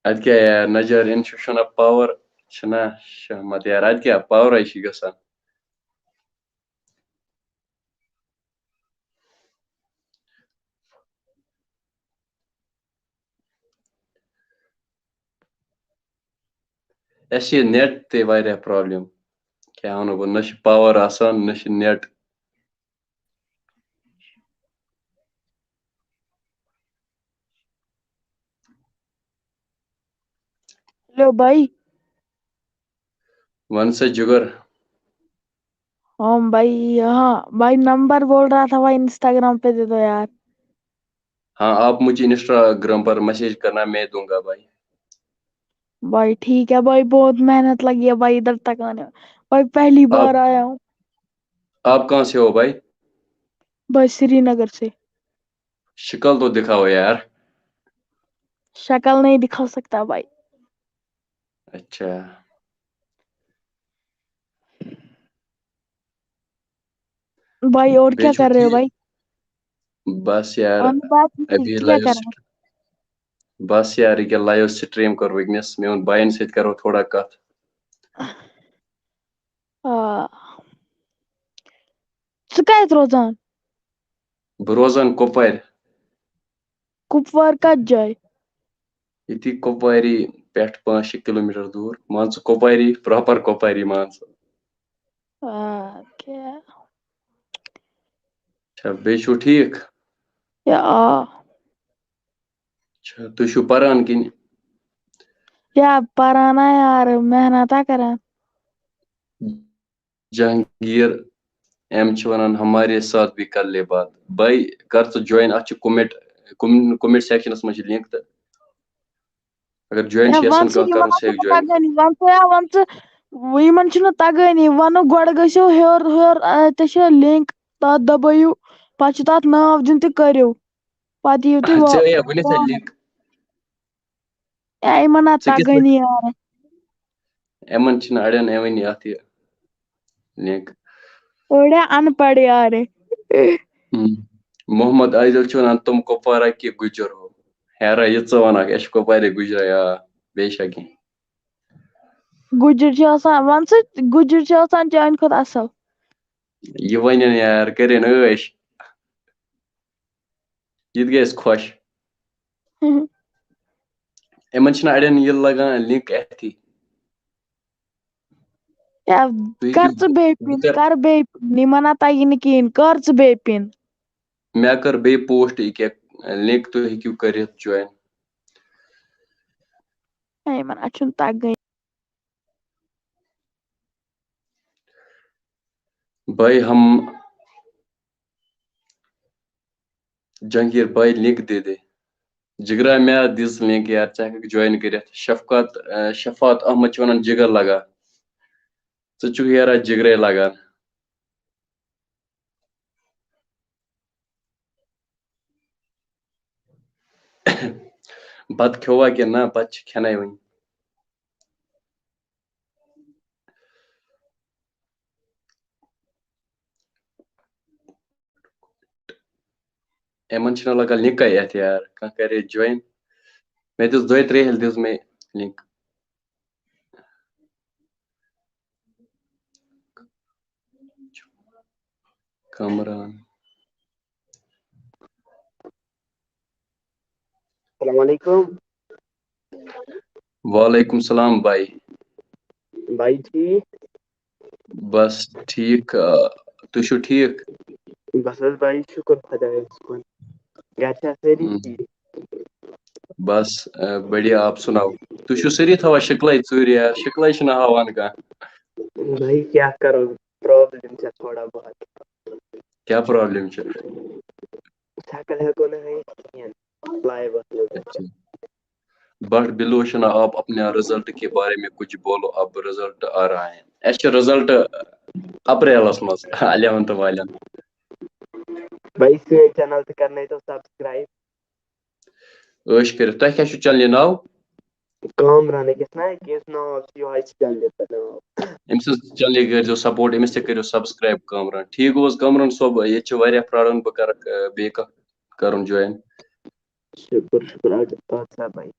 اَدٕ کیٛاہ یار، نجار، اِن چھُ شُنہ پاور چھُنہ شہمت یار، اَدٕ کیٛاہ پاورے چھُ گژھان۔ اَسہِ چھِ نیٹ تہِ واریاہ پرابلم، کیٛاہ وَنو بہٕ، نہ چھُ پاور آسان، نہ چھُ نیٹ۔ ہیلو بھائی۔ وَن سا جگر۔ ہاں بھائی، ہاں بھائی، نمبر بول رہا تھا بھائی، انسٹاگرام پہ دے دو یار۔ ہاں، آپ مجھے انسٹاگرام پر میسج کرنا، میں دوں گا بھائی۔ بھائی ٹھیک ہے بھائی، بہت محنت لگی ہے بھائی ادھر تک آنے میں۔ بھائی پہلی بار آیا ہوں۔ آپ کہاں سے ہو بھائی؟ بھائی سری نگر سے۔ شکل تو دکھاؤ یار۔ شکل نہیں دکھا سکتا بھائی۔ اچھا۔ بھائی اور کیا کر رہے ہو بھائی؟ بس یار، اہن بات ابھی کیا لائیو کر سٹ-، بس یار، یہِ کیٛاہ لایو سٹریم کرو وٕنکیٚنس، مےٚ ووٚن باین سۭتۍ کرو تھوڑا کتھ۔ آ۔ ژٕ کتہِ روزان؟ بہٕ روزان کۄپوارِ۔ کُپوار کتھ جایہِ؟ ییٚتی کۄپواری پٮ۪ٹھ پانٛژھ شےٚ کِلوٗمیٖٹر دوٗر، مان ژٕ کۄپواری، پراپر کۄپواری مان ژٕ۔ آ، کیٛاہ؟ اچھا، بیٚیہِ چھُو ٹھیٖک؟ یا آ۔ اچھا، تُہۍ چھِو پران کِنہٕ؟ یا پران ہا یار، محنت ہا کران۔ جہانگیر ایم چھِ وَنان، ہمارے ساتھ بھی کر لے بات۔ بھائی، کر ژٕ جوائن، اَتھ چھِ کومنٹ، کوم-، کومنٹ سیکشنَس منٛز چھِ لِنک تہٕ اگر جوائن ہے، چھِ یَژھان وَن سا، کانٛہہ یہِ کَرُن، وَنو سُہ ہیٚکہِ نہٕ جوائن۔ تَگٲنی، وَن سا، یا وَن ژٕ، یِمَن چھُنہٕ تَگٲنی، وَنو گۄڈٕ گٔژھِو ہیوٚر، ہیوٚر، اَتہِ چھِ لِنک، تَتھ دَبٲیِو، پَتہٕ چھُ تَتھ ناو دیُن تہٕ کٔرِو، پَتہٕ یِیِو تُہۍ اَتھ ژےٚ واپَس۔ یا ؤنِتھ ژےٚ لِنک۔ ہے، یِمَن ہا ژٕ کِتھ تَگٲنی یارٕ۔ یِمَن چھِنہٕ اَڑٮ۪ن یِوٲنی اَتھ یہِ لِنک۔ أڑۍ ہا اَن پَڑھ یارٕ۔ ہم۔ محمد عادل چھُ وَنان، تم کپوارہ کے گجر ہو۔ ہیرا، یہِ ژٕ وَنان، أسۍ چھِ کپوارِ گُجرا، یا بے شک کینٛہہ۔ گُجِر چھِ آسان، وَن ژٕ، گُجِر چھِ آسان چانہِ کھۄتہٕ اَصٕل۔ یہِ وَنن یار، کٔرِن عٲش۔ یہِ تہِ گژھِ خۄش۔ یِمَن چھِنہٕ اَڑٮ۪ن یہِ لَگان لِنک اَتھی۔ یا تُہۍ کر ہیٚکِو ژٕ بیٚیہِ پِن، بہٕ کر- کر بیٚیہِ پِن، یِمَن ہا تَگہِ نہٕ کِہیٖنۍ، کر ژٕ بیٚیہِ پِن۔ مےٚ کٔر بیٚیہِ پوسٹ یہِ کیٛاہ لِنک، تُہۍ ہیٚکِو کٔرِتھ جوائن۔ ہے، یِمَن اَتھ چھُنہٕ تَگٲنی۔ بھائی ہم جہانگیر بھائی لِنک دے دے۔ جگرا مےٚ دِژ لِنک یار، ژٕ ہیٚکَکھ جوائن کٔرِتھ۔ شفقت، اَ، شفاعت احمد چھِ وَنان جگر لگا۔ ژٕ چھُکھ یارا جگرے لگان۔ بَتہٕ کھیوٚوا کِنہٕ نہ؟ بَتہٕ چھِ کھٮ۪نَے وٕنہِ۔ یِمَن چھِنہٕ لَگان لِنکَے اَتھ یار، کانٛہہ کَرِ ہے جوائن۔ مےٚ دِژ دۄیہِ ترٛیٚیہِ ہِلہِ دِژ مےٚ لِنک۔ کامران۔ السلام علیکم۔ وعلیکم السلام بھائی۔ بھائی ٹھیک؟ بس ٹھیک، آ، تُہۍ چھِو ٹھیک؟ بس حظ بھائی، شکر خدایس کُن۔ گرِ چھا سٲری ہم۔ ٹھیک؟ بس، آ، بڑھیا، آپ سناؤ۔ تُہۍ چھِو سٲری تھاوان شکلے ژوٗرِ، یار، شکلے چھِنہٕ ہاوان کانٛہہ۔ بھائی کیا کرو، پرابلم چھِ تھوڑا بہت۔ کیٛاہ پرابلم چھِ؟ شکل ہٮ۪کو نہٕ ہٲیِتھ کِہیٖنۍ لایوَس منٛز۔ اچھا۔ بٹ بلو چھُنہ آپ اپنے رزلٹ کے بارے میں کچھ بولو، اب رزلٹ آ رہا ہے۔ اَسہِ چھُ رزلٹ اپریلس منٛز، الیونتھ والٮ۪ن۔ بھائی سٲنۍ چینل تہِ کرنٲیتو سبسکرائب۔ عٲش کٔرِتھ۔ تۄہہِ کیٛاہ چھُ چینلہِ ناو؟ کامران أکِس نا، أکِس ناو چھُ یِہوٚے چھُ چنلہِ پٮ۪ٹھ ناو۔ أمۍ سٕنٛز چنلہِ کٔرۍزیو سپورٹ، أمِس تہِ کٔرِو سبسکرایب کامران۔ ٹھیٖک گوٚو حظ کامران صٲب، ییٚتہِ چھِ واریاہ پرٛاران، بہٕ کَرَکھ، اَ، بیٚیہِ کانٛہہ کَرُن جویِن۔ شُکُر، شُکُر، اَدٕ، اَدٕ سا بھائی۔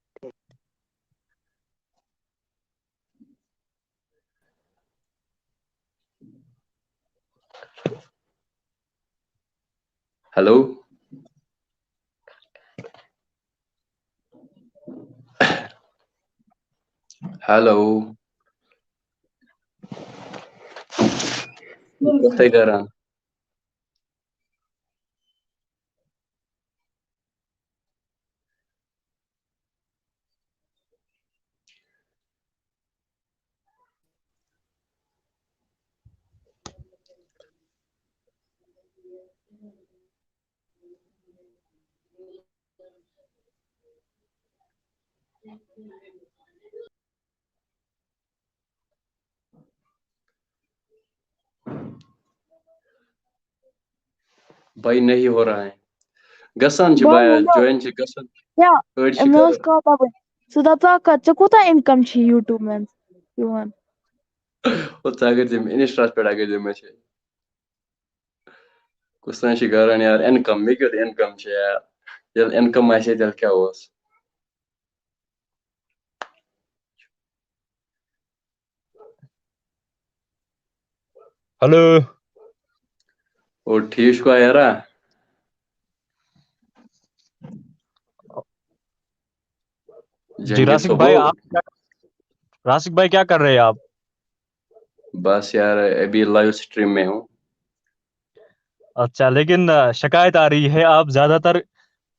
ہیلو۔ ہیلو۔ کتھے کران۔ بھائی نہیں ہو رہا ہے۔ گژھان چھِ بھائی، بھائی، مطلب، جویِن چھِ گژھان۔ کیٛاہ؟ أڑۍ چھِ مےٚ ٲس کران۔ کَتھ دَپٕنۍ۔ ژٕ دَپ ژٕ اَکھ کَتھ، ژےٚ کوٗتاہ income چھِ YouTube منٛز یِوان؟ او، ژٕ اگر ژےٚ Insta-ہس پٮ۪ٹھ اگر ژےٚ message۔ کُس تام چھِ کران یار income، مےٚ کیُتھ income چھُ یار؟ ییٚلہِ income آسہِ ہے، تیٚلہِ کیٛاہ اوس؟ ہیلو۔ او، ٹھیٖک چھُکھا یارا؟ جی، جہانگیر راسک صٲب بھائی، ہو؟ آپ کیا، راسک بھائی، کیا کر رہے ہیں آپ؟ بس یار، ابھی live stream میں ہوں۔ اچھا، لیکن، آ، شکایت آ رہی ہے، آپ زیادہ تر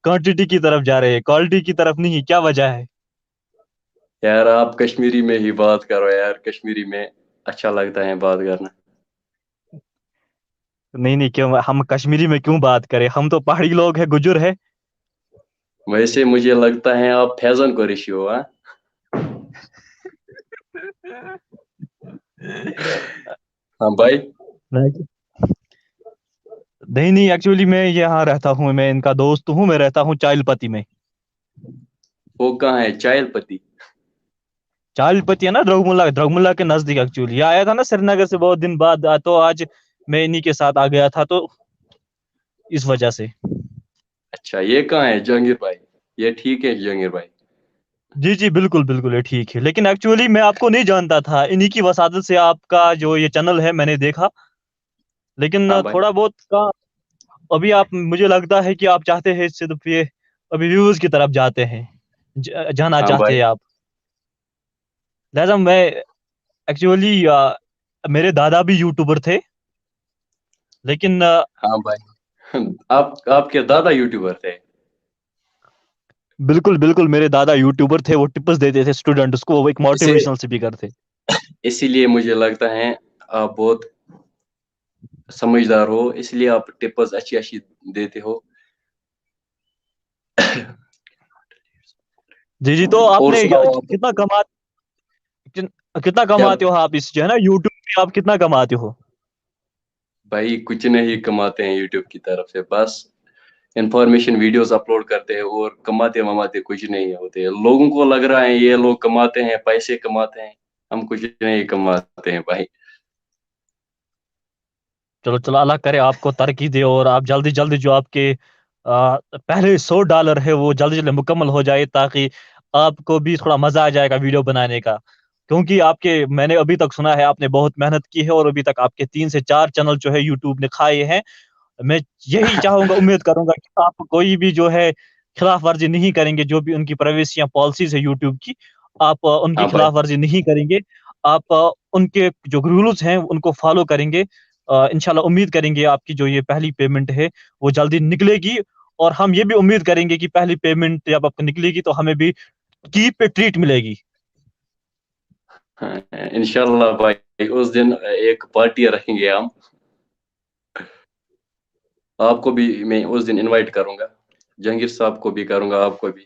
quantity کی طرف جا رہے ہیں، quality کی طرف نہیں، کیا وجہ ہے؟ یار، آپ کشمیری میں ہی بات کرو یار، کشمیری میں اچھا لگتا ہے بات کرنا۔ نہیں، نہیں، کیوں، ہم کشمیری میں کیوں بات کریں؟ ہم تو پہاڑی لوگ ہیں، گجر ہے۔ ویسے مجھے لگتا ہے آپ فیضان قریشی ہو، ہاں؟ ہاں بھائی۔ نہیں، نہیں، actually میں یہاں رہتا ہوں، میں ان کا دوست ہوں، میں رہتا ہوں چائل پتی میں۔ وہ کہاں ہے چائل پتی؟ چائل پتی ہے نا، درگملا، درگملا کے نزدیک actually۔ یہ آیا تھا نا سرینگر سے بہت دن بعد، آ، تو آج میں انہی کے ساتھ آ گیا تھا، تو اس وجہ سے۔ اچھا، یہ کہاں ہے جہانگیر بھائی؟ یہ ٹھیک ہے جہانگیر بھائی؟ جی، جی، بالکل، بالکل، یہ ٹھیک ہے۔ لیکن actually میں آپ کو نہیں جانتا تھا، انہی کی وساطت سے آپ کا جو یہ چینل ہے، میں نے دیکھا۔ لیکن ہاں بھائی۔ تھوڑا بہت کا، ابھی آپ، مجھے لگتا ہے کہ آپ چاہتے ہیں صرف یہ ابھی ویوز کی طرف جاتے ہیں، ج-، جانا ہاں چاہتے بھائی۔ ہیں آپ۔ لہذا میں actually، آ، میرے دادا بھی یوٹیوبر تھے، لیکن، آ، ہاں بھائی۔ آپ، آپ کے دادا یوٹیوبر تھے؟ بالکل، بالکل، میرے دادا یوٹیوبر تھے، وہ ٹپس دیتے تھے اسٹوڈنٹس کو، وہ ایک اسے موٹیویشنل اسپیکر تھے۔ اسی لیے مجھے لگتا ہے آپ بہت سمجھدار ہو، اس لیے آپ ٹپس اچھی اچھی دیتے ہو۔ جی، جی، تو آپ اور نے سناؤ آپ۔ کتنا کما-، کن-، کتنا کیا؟ کماتے ہو آپ اس، جو ہے نا، یوٹیوب پہ آپ کتنا کماتے ہو؟ بھائی، کچھ نہیں کماتے ہیں یوٹیوب کی طرف سے، بس انفارمیشن ویڈیوز اپلوڈ کرتے ہیں اور کماتے وماتے کچھ نہیں ہوتے۔ لوگوں کو لگ رہا ہے یہ لوگ کماتے ہیں، پیسے کماتے ہیں، ہم کچھ نہیں کماتے ہیں بھائی۔ چلو، چلو، اللہ کرے آپ کو ترقی دے اور آپ جلدی جلدی جو آپ کے، آ، پہلے سو ڈالر ہے، وہ جلدی جلدی مکمل ہو جائے، تاکہ آپ کو بھی تھوڑا مزہ آ جائے گا ویڈیو بنانے کا۔ کیونکہ آپ کے، میں نے ابھی تک سنا ہے، آپ نے بہت محنت کی ہے اور ابھی تک آپ کے تین سے چار چینل جو ہے یوٹیوب نے کھائے ہیں۔ میں یہی چاہوں گا، امید کروں گا کہ آپ کوئی بھی جو ہے خلاف ورزی نہیں کریں گے، جو بھی ان کی پرائیویسی یا پالیسیز ہے یوٹیوب کی، آپ، آ، ان کی ہاں بھائی۔ خلاف ورزی نہیں کریں گے۔ آپ، آ، ان کے جو رولز ہیں، ان کو فالو کریں گے۔ آ، انشاءاللہ امید کریں گے آپ کی جو یہ پہلی پیمنٹ ہے، وہ جلدی نکلے گی، اور ہم یہ بھی امید کریں گے کہ پہلی پیمنٹ جب آپ کو نکلے گی، تو ہمیں بھی کیپ پہ ٹریٹ ملے گی۔ ہاں، انشاءاللہ بھائی، اس دن ایک پارٹی رکھیں گے ہم۔ آپ کو بھی میں اس دن انوائٹ کروں گا، جہانگیر صاحب کو بھی کروں گا، آپ کو بھی۔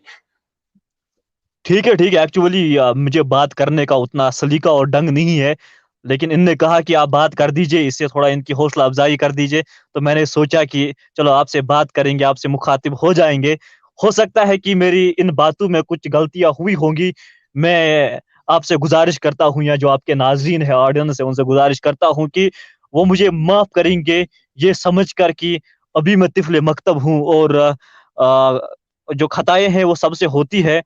ٹھیک ہے، ٹھیک ہے، ایکچولی، آ، مجھے بات کرنے کا اتنا سلیقہ اور ڈھنگ نہیں ہے، لیکن ان نے کہا کہ آپ بات کر دیجئے، اس سے تھوڑا ان کی حوصلہ افزائی کر دیجئے، تو میں نے سوچا کہ چلو، آپ سے بات کریں گے، آپ سے مخاطب ہو جائیں گے۔ ہو سکتا ہے کہ میری ان باتوں میں کچھ غلطیاں ہوئی ہوں گی، میں آپ سے گزارش کرتا ہوں، یا جو آپ کے ناظرین ہیں، آڈینس ہے، ان سے گزارش کرتا ہوں کہ وہ مجھے معاف کریں گے، یہ سمجھ کر کہ ابھی میں طفل مکتب ہوں، اور آ، جو خطائیں ہیں وہ سب سے ہوتی ہے۔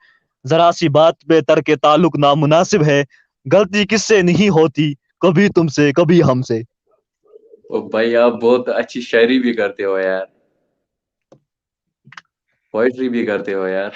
ذرا سی بات پہ ترک تعلق نامناسب ہے، غلطی کس سے نہیں ہوتی، کبھی تم سے، کبھی ہم سے۔ او بھائی، آپ بہت اچھی شاعری بھی کرتے ہو یار، پوئٹری بھی کرتے ہو یار۔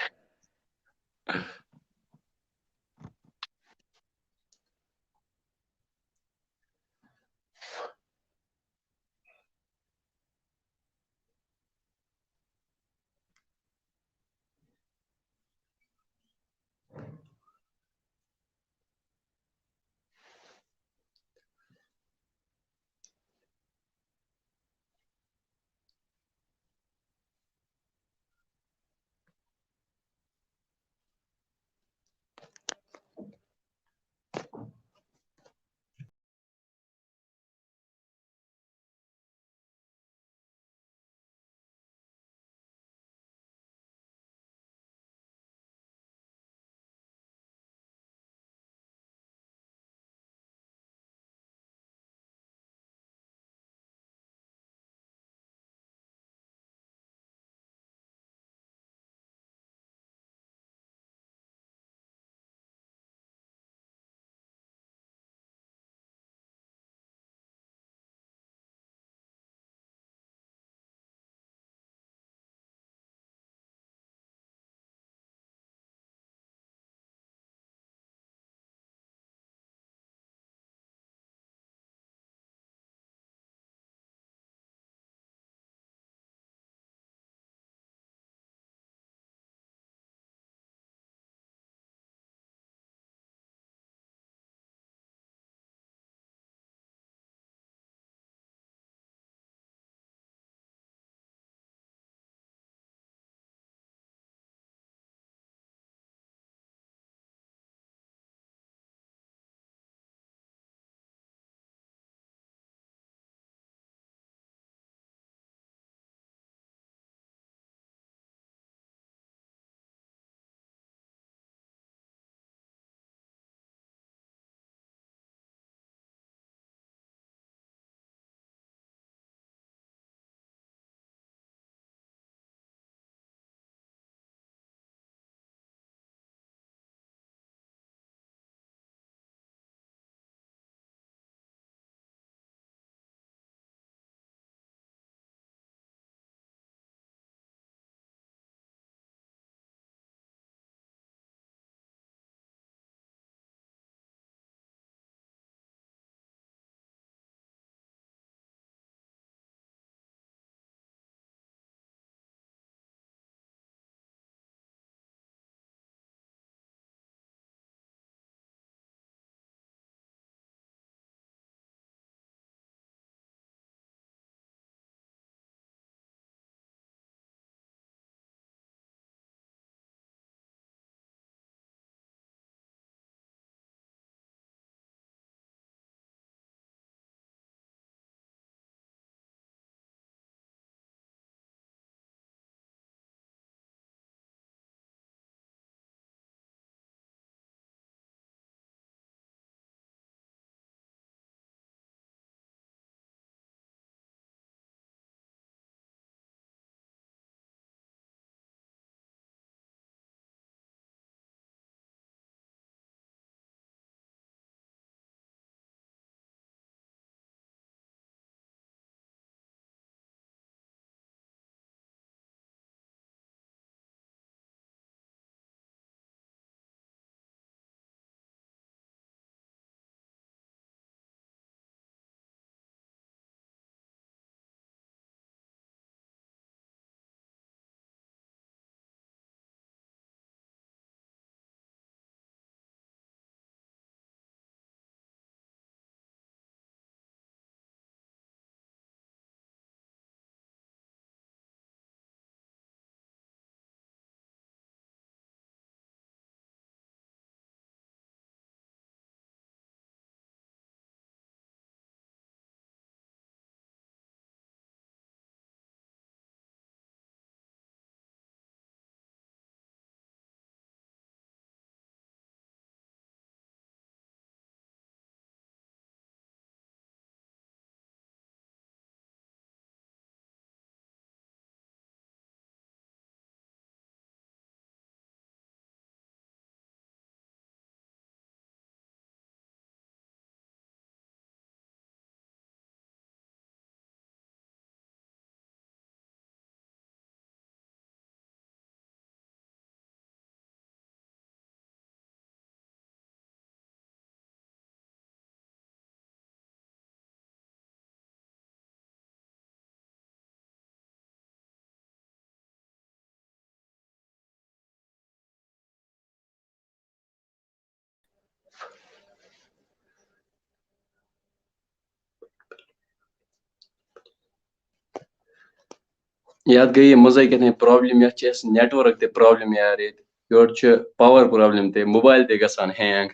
یتھ گٔیے مٔنٛزے کیٛاہ تام پرابلم، یتھ چھِ اَسہِ نیٹورک تہِ پرابلم یار ییٚتہِ۔ یورٕ چھِ پاور پرابلم تہِ، موبایل تہِ گژھان ہینگ۔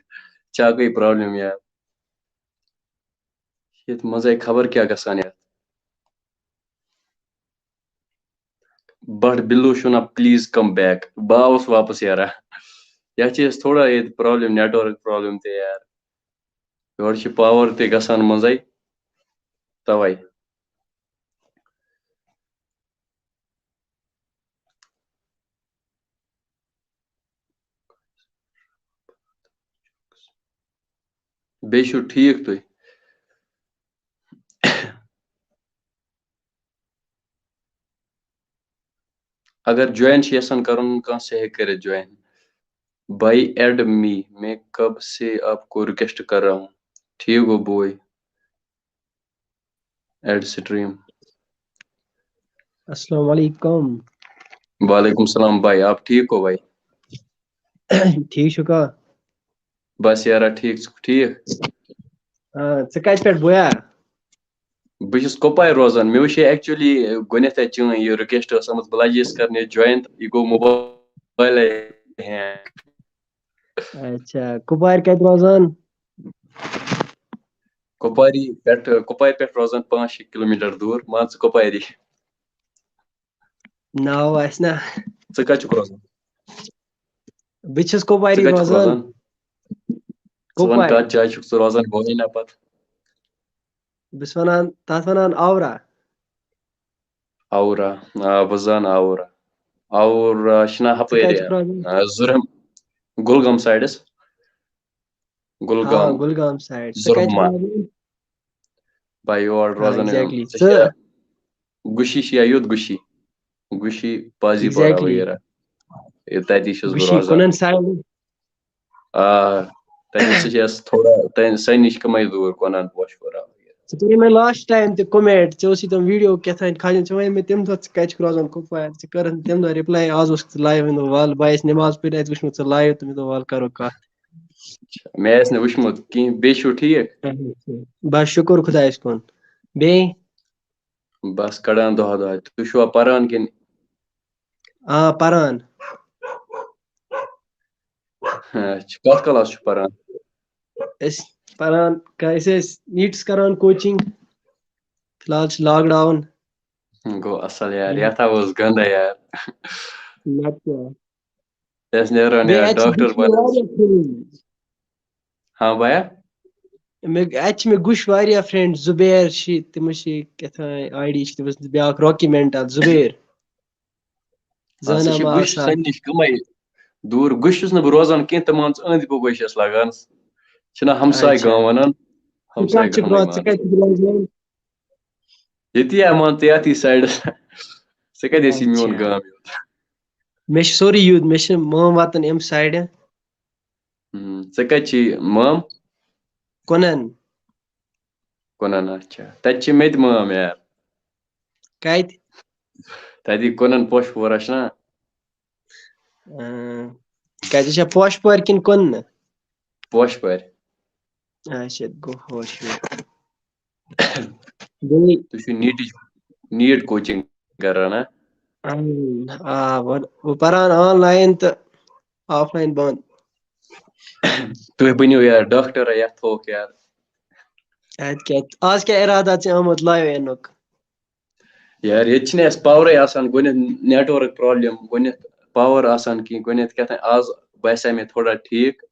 ژےٚ گٔے پرابلم یار۔ یتھ مٔنٛزے خبر کیٛاہ گژھان یتھ۔ بٹ بلو چھُ ونان، "Please come back۔" بہٕ آوُس واپس یارا۔ یتھ چھِ اَسہِ تھوڑا ییٚتہِ پرابلم، نیٹورک پرابلم تہِ یار۔ یورٕ چھِ پاور تہِ گژھان مٔنٛزے۔ توے۔ بیٚیہِ چھِو ٹھیٖک تُہۍ؟ اگر جوین چھِ یژھان کرُن کانٛہہ، سُہ ہیٚکہِ کٔرِتھ جوین۔ بھائی ایڈ می، میں کب سے آپ کو ریکویسٹ کر رہا ہوں۔ ٹھیک ہو بوائے؟ Add stream. السلام علیکم۔ وعلیکم السلام بھائی، آپ ٹھیک ہو بھائی؟ ٹھیک شکر۔ بس یارا ٹھیک، ژٕ چھُکھ ٹھیک؟ آ، ژٕ کتہِ پٮ۪ٹھ بویا؟ بہٕ چھُس کۄپوارِ روزان۔ مےٚ وٕچھے actually گۄڈٕنیتھ اتہِ چٲنۍ یہِ ریکویسٹ ٲس آمٕژ، بہٕ لجیس کرنہِ جوین، یہِ گوٚو موبایل ہینگ۔ اچھا، کۄپوارِ کتہِ روزان؟ کۄپواری پٮ۪ٹھ، کۄپوارِ پٮ۪ٹھ روزان پانٛژھ شےٚ کلوٗمیٖٹر دوٗر، مان ژٕ کۄپواری۔ ناو آسہِ نا۔ ژٕ کتہِ چھُکھ روزان؟ بہٕ چھُس ژٕ کۄپواری کتہِ چھُکھ روزان۔ روزان؟ ژٕ وَن کۄپوارِ۔ کتھ جایہِ چھُکھ ژٕ روزان، بہٕ وَنے نا پتہٕ۔ بہٕ چھُس وَنان، تَتھ وَنان آورا۔ آورا، آ، بہٕ زانہٕ آورا۔ آورا چھِنہ ژٕ کَتہِ ہَپٲرۍ، چھُکھ روزان؟ آ، زُرہم، گُلگام سایڈَس۔ آ، گُلگام، گُلگام سایڈ۔ ژٕ کَتہِ چھُکھ زُرہما۔ روزان؟ بہٕ یور آ، روزان۔ exactly۔ ژےٚ ژٕ؟ چھےٚ گُشی چھِ یا یوٚت گُشی؟ گُشی، پازی پورہ exactly۔ وغیرہ۔ یہِ تَتی چھُس بہٕ گُشی روزان۔ کُنَن سایڈَن؟ آ، تَتہِ سُہ چھِ اَسہِ تھوڑا تَمہِ سۄ نِش کَمٕے دوٗر، کۄنان پوشپورہ وغیرہ۔ ژٕ کَرے مےٚ last time تہِ comment، ژےٚ اوسُے تِم video کیٛاہ تام کھالِتھ، ژےٚ وَنے مےٚ تَمہِ دۄہ ژٕ کَتہِ چھُکھ روزان کۄپوارِ، ژےٚ کٔرٕتھ نہٕ تَمہِ دۄہ reply، آز اوسُکھ ژٕ live، مےٚ دوٚپ وَلہٕ بہٕ آیَس نٮ۪ماز پٔرِتھ، اَتہِ وٕچھ مےٚ ژٕ live تہٕ مےٚ دوٚپ وَلہٕ کَرو کَتھ۔ مےٚ آسہِ نہٕ وٕچھمُت کِہیٖنۍ، بیٚیہِ چھُو ٹھیٖک؟ بَس شُکُر خۄدایَس کُن۔ بیٚیہِ؟ بَس کَڑان دۄہ دۄہ۔ تُہۍ چھُوا پَران کِنہٕ؟ آ، پَران۔ اچھا، کتھ کلاس چھُ پران؟ أسۍ پران، أسۍ ٲسۍ نیٖٹس کران coaching، فی الحال چھُ lockdown۔ گوٚو اصل یار، ہم۔ یتھ ہا اوس گندا یار۔ نتہٕ کیٛاہ۔ یس نیران بیٚیہِ یار، اَتہِ چھِ ڈاکٹر گُشہِ بنان۔ واریاہ friends۔ ہاں بایا۔ مےٚ، اَتہِ چھِ مےٚ گُشہِ واریاہ friend، زُبیر چھِ، تٔمِس چھِ کیٛاہ تام ID چھِ تٔمِس بیٛاکھ، Rocky Mental، زُبیر۔ آ، سُہ زانان چھُ ما گُشہِ آسان۔ سنہِ نِش کمٕے دوٗر۔ گُشہِ چھُس نہٕ بہٕ روزان کینٛہہ، تہٕ مان ژٕ أنٛدۍ پوٚکُے چھَس لگان۔ چھِنہ ہمساے اچھا۔ گام ونان؟ ژٕ ہمساے کتھ چھُکھ گامٕے روزان؟ ژٕ ونان۔ کتہِ چھُکھ روزان؟ ییٚتی یا مان ژٕ یَتھ یہِ سایڈس۔ ژےٚ کتہِ ٲسی میون اچھا۔ گام یوت؟ مےٚ چھُ سورُے یوٗت، مےٚ چھِ مٲم وطن اَمہِ سایڈٕ۔ ہم، ژےٚ کتہِ چھی مٲم؟ کُنن۔ کُنن، اچھا۔ تتہِ چھِ مےٚ تہِ مٲم یار۔ کتہِ؟ تتی کُنن پوشہٕ پورہ چھُنہ؟ اۭں۔ کتہِ چھےٚ پوشہٕ پورِ کِنہٕ کُننہٕ؟ پوشہٕ پورِ۔ اچھا، گوٚو ہوش یور۔ بیٚیہِ؟ تُہۍ چھِو نیٖٹٕچ، نیٖٹ coaching کران، ہا؟ اۭں، آ، وۄنۍ، وۄنۍ پران online تہٕ offline بنٛد۔ تُہۍ بٔنِو یار ڈاکٹر، یتھ تھووُکھ یار۔ ادٕ کیٛاہ، آز کیٛاہ ارادہ ژےٚ آمُت live یِنُک؟ یار، ییٚتہِ چھِنہٕ اَسہِ powerٕے آسان، گۄڈٕنٮ۪تھ network problem، گۄڈٕنٮ۪تھ power آسان کِہیٖنۍ، گۄڈٕنٮ۪تھ کیٛاہ تام آز باسیٛو مےٚ تھوڑا ٹھیٖک،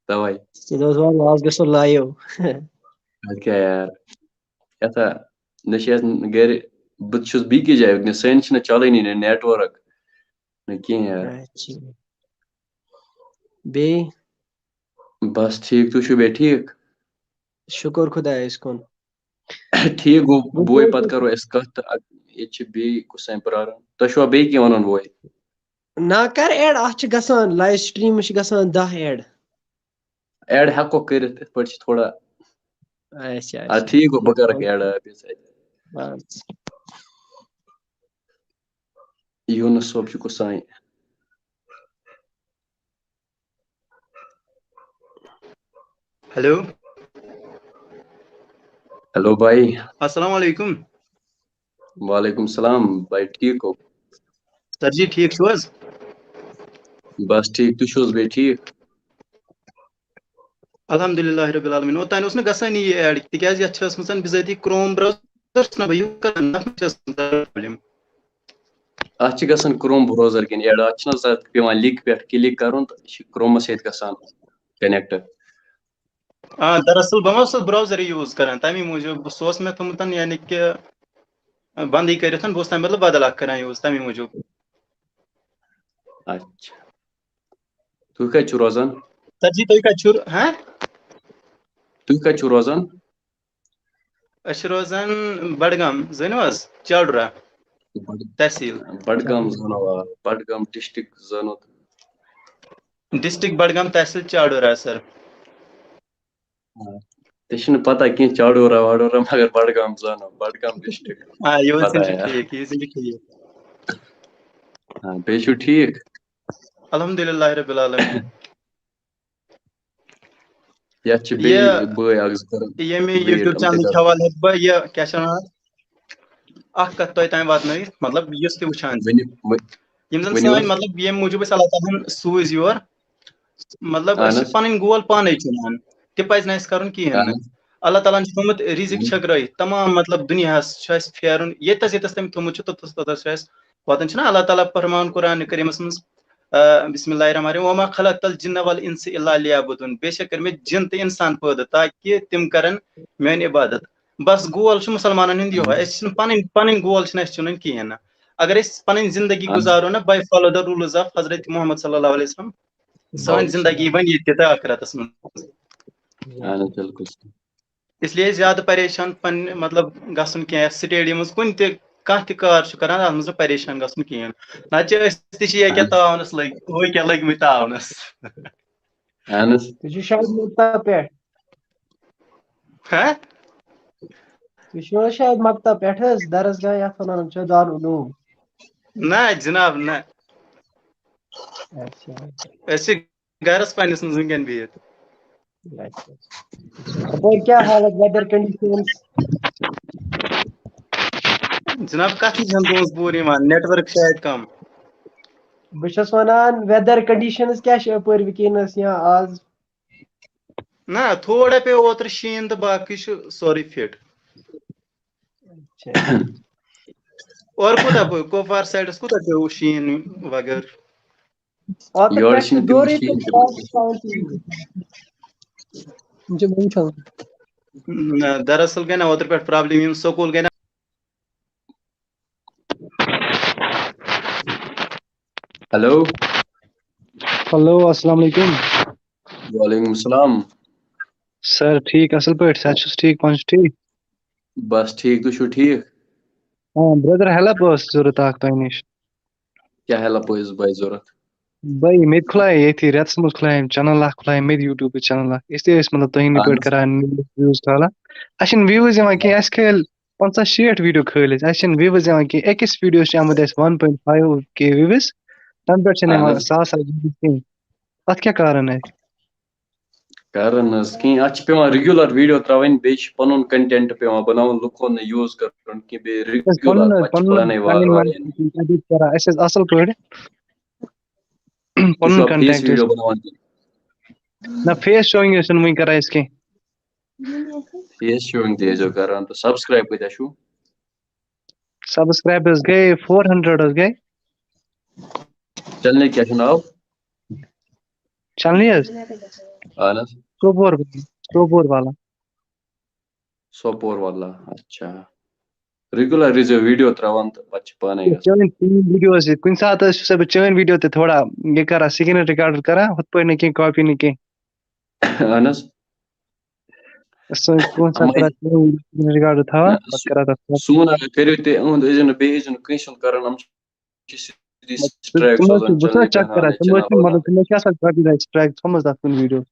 تَوَے۔ ژےٚ دوٚپُتھ وۄنۍ آز گژھو live۔ اَدٕ کیٛاہ یار، یَتھ ہا، نہ چھِ اَسہِ گَرِ، بہٕ تہِ چھُس بیٚکِس جایہِ وٕنکیٚنَس، سٲنۍ چھِنہٕ چَلٲنی نہٕ network نہ کِہیٖنۍ یار۔ اچھا۔ بیٚیہِ؟ بَس ٹھیٖک، تُہۍ چھِو بیٚیہِ ٹھیٖک؟ شُکُر خۄدایَس کُن۔ ٹھیٖک گوٚو، وۄنۍ بوے، کوٚت پَتہٕ کَرو أسۍ کَتھ تہٕ اَدٕ ییٚتہِ چھِ بیٚیہِ کُس تام پرٛاران۔ تۄہہِ چھُوا بیٚیہِ کینٛہہ وَنُن بوے؟ نا، کَر add، اَتھ چھِ گژھان، live streamس چھِ گژھان دَہ add۔ Add ہٮ۪کو کٔرِتھ، یِتھ پٲٹھۍ چھِ تھوڑا اچھا، اَدٕ اچھا۔ ٹھیٖک گوٚو، بہٕ کَرَکھ add بیٚیہِ سۭتۍ۔ اچھا۔ یوٗنُس صٲب چھُ کُس تام۔ ہیلو۔ ہیلو بھائی۔ السلام علیکم۔ وعلیکم السلام بھائی، ٹھیک ہو؟ سر جی، ٹھیک چھو حظ؟ بس ٹھیک، تُہۍ چھِو حظ بیٚیہِ ٹھیک؟ الحمدللہ رب العالمین۔ اوٚتام اوس نہٕ گژھٲنی یہِ ایڈ، تِکیازِ یتھ چھِ ٲسمٕژ بزٲتی کروم براؤزر چھُنہ بہٕ یوٗز کران، اتھ منٛز چھِ ٲسمٕژ پرابلم۔ اتھ چھِ گژھان کروم براؤزر کِنۍ ایڈ، اتھ چھُنہ زیادٕ پیوان لِنک پٮ۪ٹھ کِلِک کرُن تہٕ یہِ چھِ کرومس سۭتۍ گژھان کنیکٹ۔ آ، دراصل بہٕ ما اوسُس براؤزرٕے یوٗز کران، تمی موٗجوٗب سُہ اوس مےٚ تھوٚمُت، یعنی کہِ بندٕے کٔرِتھ، بہٕ اوسُس تمہِ بدلہٕ بدل اکھ کران یوٗز، تمی موٗجوٗب۔ اچھا، تُہۍ کتہِ چھِو روزان؟ سر جی، تُہۍ کتہِ چھِو؟ ہاں؟ تُہۍ کتہِ چھِو روزان؟ أسۍ چھِ روزان بڈگام، زٲنِو حظ، چاڈورہ بڈ- تحصیٖل۔ بڈگام زانو، آ، بڈگام ڈسٹرکٹ زانو۔ ڈسٹرکٹ بڈگام، تحصیٖل چاڈورہ، سر۔ آ، ژےٚ چھُنہٕ پتہ کینٛہہ چاڈورہ واڈورہ، مگر بڈگام زانو، بڈگام ڈسٹرکٹ۔ آ، یہِ حظ پتہ چھُ یا۔ ٹھیٖک، یہِ حظ چھُ ٹھیٖک۔ آ، بیٚیہِ چھُو ٹھیٖک؟ الحمدللہ رب العالمین۔ یتھ چھِ یہِ بیٚیہِ بٲے اکھ زٕ کران ییٚمہِ wait، یوٗٹیوب یِم تہِ چینلٕکۍ کران۔ حوالہٕ ہٮ۪کہٕ بہٕ یہِ کیٛاہ چھِ وَنان اَتھ، اکھ کَتھ تۄہہِ تام واتنٲیِتھ، مطلب یُس تہِ وٕچھان چھِ، ؤنِو، ؤ- یِم زَن ؤنِو سٲنۍ حظ۔ مطلب ییٚمہِ موٗجوٗب أسۍ اللہ تعالیٰ ہَن سوٗزۍ یور، مطلب اہن أسۍ چھِ حظ۔ پَنٕنۍ گول پانَے چُنان، تہِ پَزِ نہٕ اَسہِ کَرُن کِہیٖنۍ اہن نہٕ۔ حظ۔ اللہ تعالیٰ ہَن چھُ تھوٚومُت رِزِق اہن۔ چھٔکرٲیِتھ، تمام مطلب دُنیاہَس چھُ اَسہِ پھیرُن، ییٚتَس ییٚتَس تٔمۍ تھوٚومُت چھُ توٚتَس توٚتَس چھُ اَسہِ واتُن۔ چھُنہ اللہ تعالیٰ فرمان قرآن کریٖمَس منٛز، آ، بسم اللہ الرحمن الرحیم، وما خلقت الجن والانس الا لیعبدون، بے شک کٔر مےٚ جِن تہٕ اِنسان پٲدٕ تاکہِ تِم کَرَن میٛٲنۍ عبادت۔ بس گول چھُ مُسلمانَن ہُنٛد یِہوٚے، أسۍ چھِنہٕ پَنٕنۍ، پَنٕنۍ گول چھِنہٕ اَسہِ چُنٕنۍ کِہیٖنۍ نہٕ۔ اگر أسۍ پَنٕنۍ زِندگی اہن۔ گُزارو نہ by follow the rules of حضرت محمد صلی اللہ علیہ وسلم، سٲنۍ زِندگی بَنہِ ییٚتہِ تہِ تہٕ ٲخرَتَس منٛز۔ اہن حظ، بِلکُل۔ اس لیے زیادٕ پریشان پننہِ مطلب گژھُن کینٛہہ، سٹیڈیم منٛز کُنہِ تہِ کانٛہہ تہِ کار چھُ کران، اتھ منٛز نہٕ پریشان گژھُن کہیٖنۍ۔ نتہٕ چھِ أسۍ تہِ چھِ ییٚکیٛاہ اہن۔ تعاونس لٔگۍ، ہُہ ییٚکیٛاہ لٔگۍ مٕتۍ تعاونس۔ اہن حظ۔ تُہۍ چھِو شاید مکتب پٮ۪ٹھ۔ ہہ؟ تُہۍ چھِو حظ شاید مکتب پٮ۪ٹھ حظ، درسگاہ یتھ ونان چھِ دارالعلوم؟ نہ جناب، نہ۔ اچھا۔ أسۍ چھِ گرس پننِس منٛز وٕنکیٚن بِہِتھ۔ اچھا۔ اپٲرۍ کیٛاہ حالت، weather conditions؟ جناب، کتھ منٛز چھنہٕ تُہنٛز پوٗرٕ یِوان؟ Network شاید کم۔ بہٕ چھُس ونان، weather conditions کیٛاہ چھِ اپٲرۍ وٕنکیٚنس یا آز؟ نہ، تھوڑا پیوٚو اوترٕ شیٖن تہٕ باقٕے چھُ سورُے fit۔ اچھا۔ اورٕ کوٗتاہ پیوٚو؟ کۄپوارِ سایڈس کوٗتاہ پیوٚو شیٖن وغٲرٕ؟ اوترٕ یورٕ پٮ۪ٹھ چھِنہٕ چھُ تیوٗت دورٕے کِہیٖنۍ تہٕ تہِ۔ پانٛژھ پانٛژھ۔ یِم چھِ وٕنہِ چھَلان۔ نہ، دراصل گٔے نہ اوترٕ پٮ۪ٹھ problem، یِم سکوٗل گٔے نہ۔ ہیلو۔ ہیلو، السلام علیکم۔ وعلیکم السلام۔ سر، ٹھیٖک، اصل پٲٹھۍ، صحت چھُس ٹھیٖک، پانہٕ چھُ ٹھیٖک؟ بس ٹھیٖک، تُہۍ چھِو ٹھیٖک؟ آ، brother، help ٲس ضروٗرت اکھ تۄہہِ نِش۔ کیٛاہ help ٲسۍ بھائی ضروٗرت؟ بھائی، مےٚ تہِ کھُلایے ییٚتھی رٮ۪تَس منٛز کھُلایے channel اکھ، کھُلایے مےٚ تہِ YouTube channel اکھ۔ أسۍ تہِ ٲسۍ مطلب تُہٕنٛدِ اہن پٲٹھۍ حظ۔ کران views کھالان۔ اَسہِ چھِنہٕ views یِوان کینٛہہ، اَسہِ کھٲلۍ پنٛژاہ شیٹھ video کھٲلۍ اَسہِ، اَسہِ چھِنہٕ views یِوان کینٛہہ۔ أکِس videoس چھِ آمٕتۍ اَسہِ one point five K views، تَنہٕ پٮ۪ٹھ چھِنہٕ اہن یِوان حظ۔ ساس ساس views کینٛہہ۔ اَتھ کیٛاہ کارن آسہِ؟ کارن حظ کینٛہہ، اَتھ چھِ پٮ۪وان regular video ترٛاوٕنۍ، بیٚیہِ چھِ پَنُن content پٮ۪وان بَناوُن، لُکو نہٕ use کَرُن کینٛہہ، بیٚیہِ اَسہِ پَنُن regular، حظ، پَتہٕ چھِ پَنُن پَنٕنۍ وارٕ وارٕ پَنٕنۍ یِنٕے۔ edit کران، اَسہِ حظ اَصٕل پٲٹھۍ۔ تُہۍ پَنُن چھُوا face content video حظ۔ بَناوان کینٛہہ؟ نہ، face showing ٲسِن وٕنہِ کران أسۍ کینٛہہ۔ Face showing تہِ ٲسۍزیو کران تہٕ subscribe کۭتیٛاہ چھُو؟ Subscribe حظ گٔے four hundred حظ گٔے۔ Channel کیٛاہ چھُ ناو؟ Channel حظ؟ اہن حظ۔ سوپور، سوپور والا۔ سوپور والا، اچھا۔ Regular روٗزِو video ترٛاوان تہٕ پَتہٕ چھِ پانَے گژھان۔ چٲنۍ، چٲنۍ videos، کُنہِ ساتہٕ حظ چھُسے بہٕ چٲنۍ video تہِ تھوڑا یہِ کران، screen record کران، ہُتھ پٲٹھۍ نہٕ کینٛہہ، copy نہٕ کینٛہہ۔ اہن حظ۔ سُہ کُنہِ ساتہٕ اَمے۔ کران چٲنۍ video screen record تھاوان، نہ، پَتہٕ سُہ-، کران تَتھ copy۔ سون اگر کٔرِو تُہۍ، یِہُنٛد ٲسۍزیو نہٕ، بیٚیہِ ٲسۍزیو نہٕ کٲنٛسہِ ہُنٛد کران، یِم چھِ سیوٚدُے strike تِم حظ سوزان، چھِ، بہٕ چھُس channelٕے check بناوان کران، تِم حظ چھِ، channel مطلب، بناوان۔ تِم حظ چھِ آسان copyright strike تھوٚمُت تَتھ کُن video۔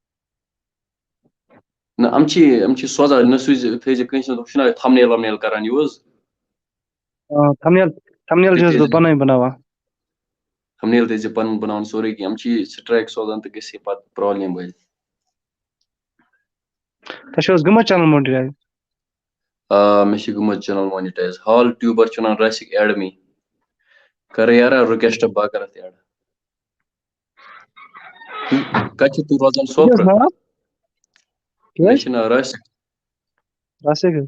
نہ، یِم چھِ، یِم چھِ سوزان، مےٚ سوٗزِ، تھٲیزِ کٲنٛسہِ ہُنٛد، ہُہ چھُنہ thumbnail وَمبنیل کران use۔ آ، thumbnail، thumbnail تہِ چھُس بہٕ پَنٕنۍ بَناوان۔ Thumbnail تہِ ٲسۍزِ پَنُن بَناوان سورُے کینٛہہ۔ یِم چھِ strike سوزان تہٕ گژھِ ہے پَتہٕ problem بٔلۍ۔ تۄہہِ چھُو حظ گٔمٕژ channel monetize؟ آ، مےٚ چھِ گٔمٕژ چینل مونیٹایز۔ ہال ٹیوٗبر چھُ وَنان راسِک ایڈ می۔ کَرٕ یارا رِکویسٹ، بہٕ کَرٕ اَتھ ایڈ۔ کَتہِ چھِ تُہۍ روزان؟ کیٛاہ چھُ سوپرٕ۔ ناو؟ کیٛاہ؟ مےٚ چھُ ناو راسِک۔ راسِک حظ؟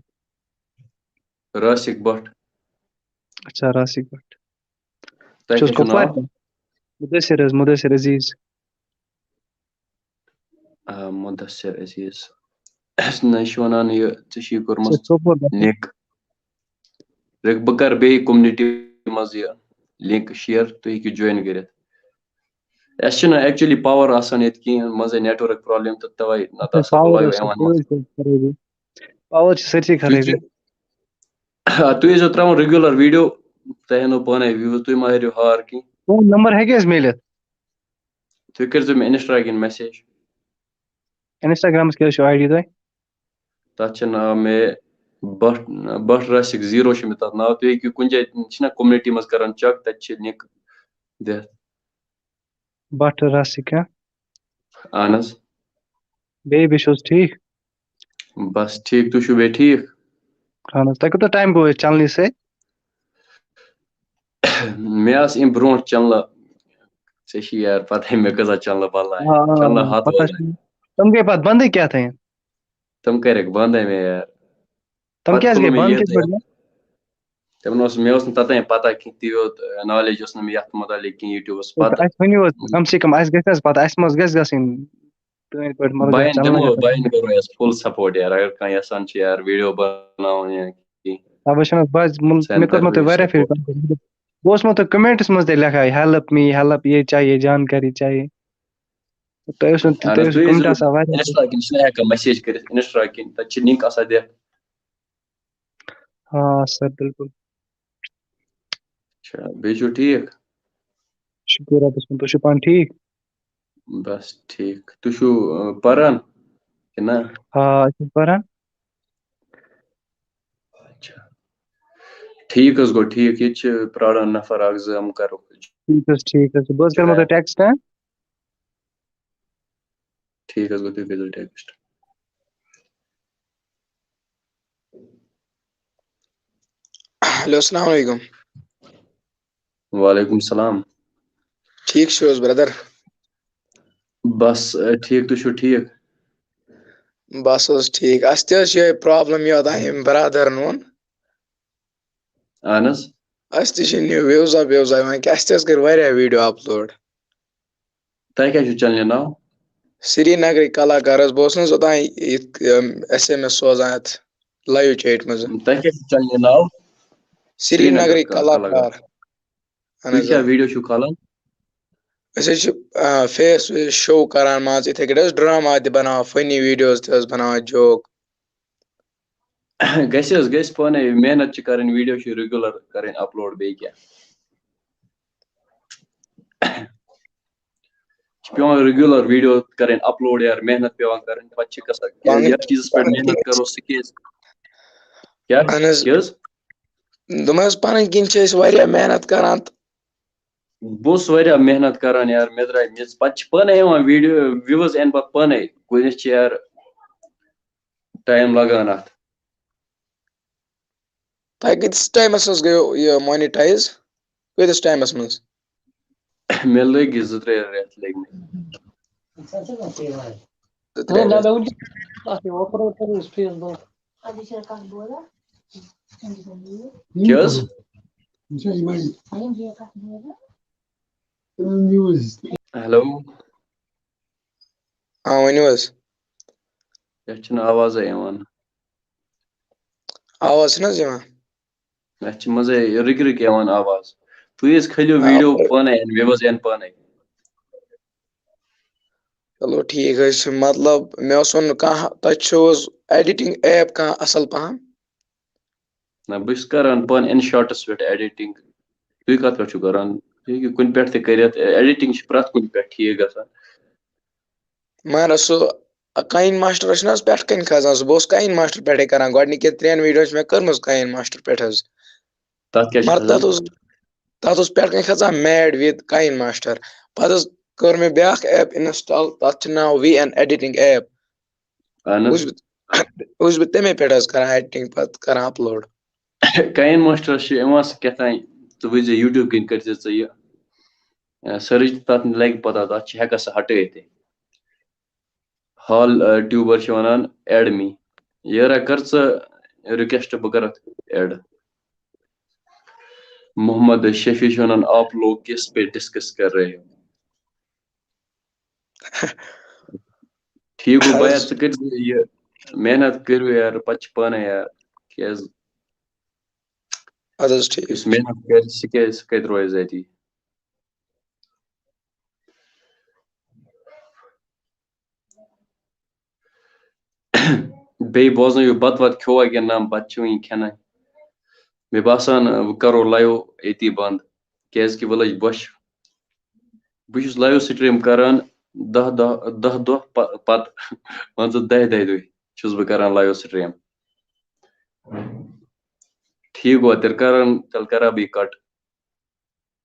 راسِک بٹ۔ اچھا، راسِک بٹ۔ تۄہہِ چھُس کیٛاہ چھُو ناو؟ کۄپوارِ پٮ۪ٹھ۔ مُدثر حظ، مُدثر عزیز۔ آ، مُدثر عزیز۔ نہ، یہِ چھُ وَنان، یہِ ژےٚ چھُے کوٚرمُت ژےٚ چھُ کۄپوور گژھُن۔ لِنک۔ بہٕ کَرٕ بیٚیہِ کومنٹی منٛز یہِ لِنک شِیر، تُہۍ ہیٚکِو جوین کٔرِتھ۔ اَسہِ چھُنہٕ ایکچُؤلی پاور آسان ییٚتہِ کِہیٖنۍ، منٛزَے نیٹورک پرابلم، تہٕ تَوَے نَتہٕ آسہٕ بہٕ پاور لایِو اوس یِوان پاور منٛزٕ۔ چھُ خرٲبی۔ پاور چھِ سٲرسٕے تُہۍ خرٲبی۔ چھِ-، آ، تُہۍ ٲسۍزیو ترٛاوان ریگیولر ویڈیو، تۄہہِ اَنو پانَے ویوٗز، تُہۍ مہ ہٲرِو ہار کینٛہہ۔ فون نمبر ہیٚکہِ اَسہِ میٖلِتھ؟ تُہۍ کٔرۍزیو مےٚ انسٹا کِنۍ میسیج۔ انسٹاگرامس کیٛاہ چھُ آی ڈی تۄہہِ؟ تَتھ چھُ ناو مےٚ بٹ، بٹ راسِک زیٖرو چھُ مےٚ تَتھ ناو۔ تُہۍ ہیٚکِو کُنہِ جایہِ، چھِنہ کومنٹی منٛز کران چیک، تَتہِ چھِ لِنک دِتھ۔ بٹ راسِک، ہا؟ اہن حظ۔ بیٚیہِ، بیٚیہِ چھِو حظ ٹھیٖک؟ بس ٹھیٖک، تُہۍ چھِو بیٚیہِ ٹھیٖک؟ اہن حظ، تۄہہِ کوٗتاہ ٹایم گوٚو یَتھ چینلہِ سۭتۍ؟ مےٚ آسہٕ اَمہِ برونٛٹھ چینلہٕ، ژےٚ چھِ یار پتہٕے مےٚ کۭژاہ چینلہٕ بلاے۔ آ، آ، چینلہٕ آ، ہتھ پتہ وٲلۍ۔ چھِ۔ تِم گٔے پتہٕ بندٕے کیٛاہ تام۔ تِم کَرٮ۪کھ بندٕے مےٚ یار۔ تِم پتہٕ کیٛازِ گٔے کھُلوو مےٚ بند، یہِ کِتھ تہِ۔ پٲٹھۍ گوٚو؟ تِمن اوس، مےٚ اوس نہٕ تَتھ تام پتہ کِہیٖنۍ، تیوٗت، آ، نالیج ٲس نہٕ مےٚ یَتھ مُتعلِق کِہیٖنۍ، YouTubeس پتہٕ۔ اَسہِ ؤنِو حظ، کم سے کم اَسہِ گژھِ حظ پتہ، اَسہِ ما حظ گژھِ گژھٕنۍ تُہٕنٛدۍ پٲٹھۍ، مطلب، بایَن چینلَن دِمو، پٮ۪ٹھ؟ بایَن کَرو یَس full support یار، اگر کانٛہہ یَژھان چھُ یار ویڈیو بناوُن یا کینٛہہ۔ تَوَے چھُنہٕ حظ، بہٕ حظ، مُل-، سانہِ مےٚ کوٚرمو طرفہٕ تۄہہِ یہِ واریاہ پھِرِ support۔ کَتھ۔ بہٕ اوسمو تۄہہِ کمنٹس منٛز تہِ لیکھان، help me، help، یہ چاہیے، جانکاری چاہیے۔ تۄہہِ اوسوٕ، اہن تۄہہِ حظ، اوسوٕ تُہۍ کمنٹ ٲسۍزیو آسان واریاہ۔ انسٹا کِنۍ چھِنہ ہٮ۪کان میسیج کٔرِتھ، انسٹا کِنۍ، تَتہِ چھِ لِنک آسان دِتھ۔ آ سر، بِلکُل۔ اچھا، بیٚیہِ چھِو ٹھیٖک؟ شُکُر رۄبَس کُن، تُہۍ چھِو پانہٕ ٹھیٖک؟ بس ٹھیٖک۔ تُہۍ چھِو، اَ، پَران کِنہٕ نہ؟ آ، أسۍ چھِ پَران۔ اچھا۔ ٹھیٖک حظ گوٚو، ٹھیٖک۔ ییٚتہِ چھِ پرٛاران نفر اَکھ زٕ، یِم کَرُکھ۔ ٹھیٖک حظ، ٹھیٖک حظ چھُ۔ بہٕ حظ کَرمو تۄہہِ ٹیکسٹ، ہاں؟ ٹھیٖک حظ گوٚو، تُہۍ کٔرۍزیو ٹیکسٹ۔ ہیلو، السلام علیکم۔ وعلیکم السلام۔ ٹھیٖک چھِو حظ، برٛدر؟ بس، اے، ٹھیٖک، تُہۍ چھِو ٹھیٖک؟ بس حظ ٹھیٖک۔ اَسہِ تہِ حظ چھِ یِہوٚے پرٛابلِم، یہِ اوٚتام أمۍ برٛدرَن ووٚن۔ اہن حظ۔ اَسہِ تہِ چھِ نِو وِوزا وِوزا یِوان کہِ اَسہِ تہِ حظ کٔرۍ واریاہ ویٖڈیو اپلوڈ۔ تۄہہِ کیٛاہ چھُو چینلہِ ناو؟ سرینگرٕکۍ کلاکار حظ، بہٕ اوسُس نہٕ حظ اوٚتام یہِ، یِم ایس ایم ایس سوزان اَتھ لایِو چیٹ منٛز۔ تۄہہِ کیٛاہ چھُو چینلہِ ناو؟ سرینگرٕکۍ سرینگر کا-، کلاکار۔ کلاکار۔ اہن تُہۍ حظ، کیٛاہ آ۔ ویٖڈیو چھِو کھالان؟ أسۍ حظ چھِ، آ، فیس ویس شو کران، مان ژٕ، یِتھَے کٔٹھۍ حظ ڈرٛاما تہِ بناوان، فٔنی ویٖڈیوز تہِ حظ بناوان، جوک۔ گژھِ حظ، گژھِ پانَے، محنت چھِ کَرٕنۍ، ویٖڈیو چھِ ریگولر کَرٕنۍ اپلوڈ، بیٚیہِ کیٛاہ۔ چھِ پٮ۪وان ریگولر ویٖڈیو کَرٕنۍ اپلوڈ یار، محنت پٮ۪وان کَرٕنۍ، پَتہٕ چھِ گژھان۔ پَنٕنۍ یَتھ چیٖزَس پٮ۪ٹھ محنت کَرو، سُہ کیٛازِ؟ کیٛاہ؟ اہن حظ۔ کیٛاہ حظ؟ دوٚپمَس، پَنٕنۍ کِنۍ چھِ أسۍ واریاہ محنت کَران تہٕ بہٕ اوسُس واریاہ محنت کَران یار، مےٚ درٛاے میٚژ۔ پَتہٕ چھِ پانَے یِوان ویٖڈیو، وِوٕز یِن پَتہٕ پانَے۔ کُنہِ چھِ یار ٹایم لَگان اَتھ۔ تۄہہِ کۭتِس ٹایمَس منٛز گٔیو یہِ مونیٹایز؟ کۭتِس ٹایمَس منٛز؟ مےٚ لٔگۍ یہِ زٕ ترٛےٚ رٮ۪تھ لٔگۍ مےٚ۔ زٕ ترٛےٚ رٮ۪تھ۔ کیٛاہ حظ؟ ہیلو۔ آ، ؤنِو حظ۔ یَتھ چھِنہٕ آوازَے یِوان۔ آواز چھِنہٕ حظ یِوان؟ اَتھ چھِ منٛزَے رٕکۍ رٕکۍ یِوان آواز۔ تُہۍ حظ کھٲلِو آ، ویٖڈیو پَر- پانَے، وِوٕز یِن پانَے۔ چلو، ٹھیٖک حظ چھُ۔ مطلب، مےٚ اوس وَنُن، کانٛہہ، تۄہہِ چھُو حظ ایڈیٹنگ ایپ کانٛہہ اَصٕل پَہَم؟ نہ، بہٕ چھُس کران پانہٕ اِن شاٹس پٮ۪ٹھ ایڈیٹنگ۔ تُہۍ کَتھ پٮ۪ٹھ چھِو کران؟ تُہۍ ہیٚکِو کُنہِ پٮ۪ٹھ تہِ کٔرِتھ۔ ایڈیٹنگ چھِ پرٛٮ۪تھ کُنہِ پٮ۪ٹھ ٹھیٖک گژھان۔ مگر سُہ کاین ماسٹر چھُنہٕ حظ پٮ۪ٹھ کَنہِ کھسان؟ سُہ، بہٕ اوسُس کاین ماسٹر پٮ۪ٹھَے کران۔ گۄڈٕنِکٮ۪ن ترٛٮ۪ن ویٖڈیوَن چھِ مےٚ کٔرمٕژ کاین ماسٹر پٮ۪ٹھ حظ۔ تَتھ کیٛاہ چھِ مگر کھسان؟ تَتھ اوس، تَتھ اوس پٮ۪ٹھ کَنہِ کھسان میڈ وِد کاین ماسٹر۔ پَتہٕ حظ کٔر مےٚ بیٛاکھ ایپ انسٹال، تَتھ چھُ ناو وی این ایڈیٹنگ ایپ۔ اہن حظ۔ وٕچھ، اوسُس بہٕ تَمے پٮ۪ٹھ حظ کران ایڈیٹنگ، پَتہٕ کران اپلوڈ۔ کاین ماسٹرس چھِ یِوان سُہ کیٛاہ تام، ژٕ وٕچھ زِ یوٗٹیوب کِنۍ کٔرۍ زِ ژٕ یہِ سٔرٕچ، تَتھ لَگہِ پَتہ، تَتھ چھِ ہٮ۪کان سُہ ہٹٲیِتھ تہِ۔ ہال ٹیوٗبر چھِ وَنان ایڈ می، یارا کر ژٕ رِکویسٹ، بہٕ کَرَتھ ایڈ۔ محمد شفیع چھُ وَنان، آپ لوگ کس پہ ڈسکس کر رہے ہو؟ ٹھیٖک گوٚو بیا، ژٕ کٔرۍ زِ یہِ محنت کٔرِو یار، پَتہٕ چھِ پانَے یار، کیٛازِ اَدٕ حظ ٹھیٖک۔ یُس محنت کَرِ سُہ کیٛازِ، سُہ کَتہِ روزِ اَتی؟ بیٚیہِ بوزنٲیِو، بَتہٕ وَتہٕ کھیوٚوا کِنہٕ نہ، بَتہٕ چھِ وٕنہِ کھٮ۪نَے۔ مےٚ باسان، وۄنۍ کَرو لایِو ییٚتی بنٛد، کیٛازِکہِ وۄنۍ لٔج بۄچھِ۔ بہٕ چھُس لایِو سٹریٖم کَران دَہ دۄہ، دَہ دۄہ پَ-، پَتہٕ، مان ژٕ، دَہہِ دَہہِ دۄہہِ چھُس بہٕ کَران لایِو سٹریٖم۔ ٹھیٖک گوٚو، تیٚلہِ کَران، تیٚلہِ کَرا بہٕ یہِ کَٹ۔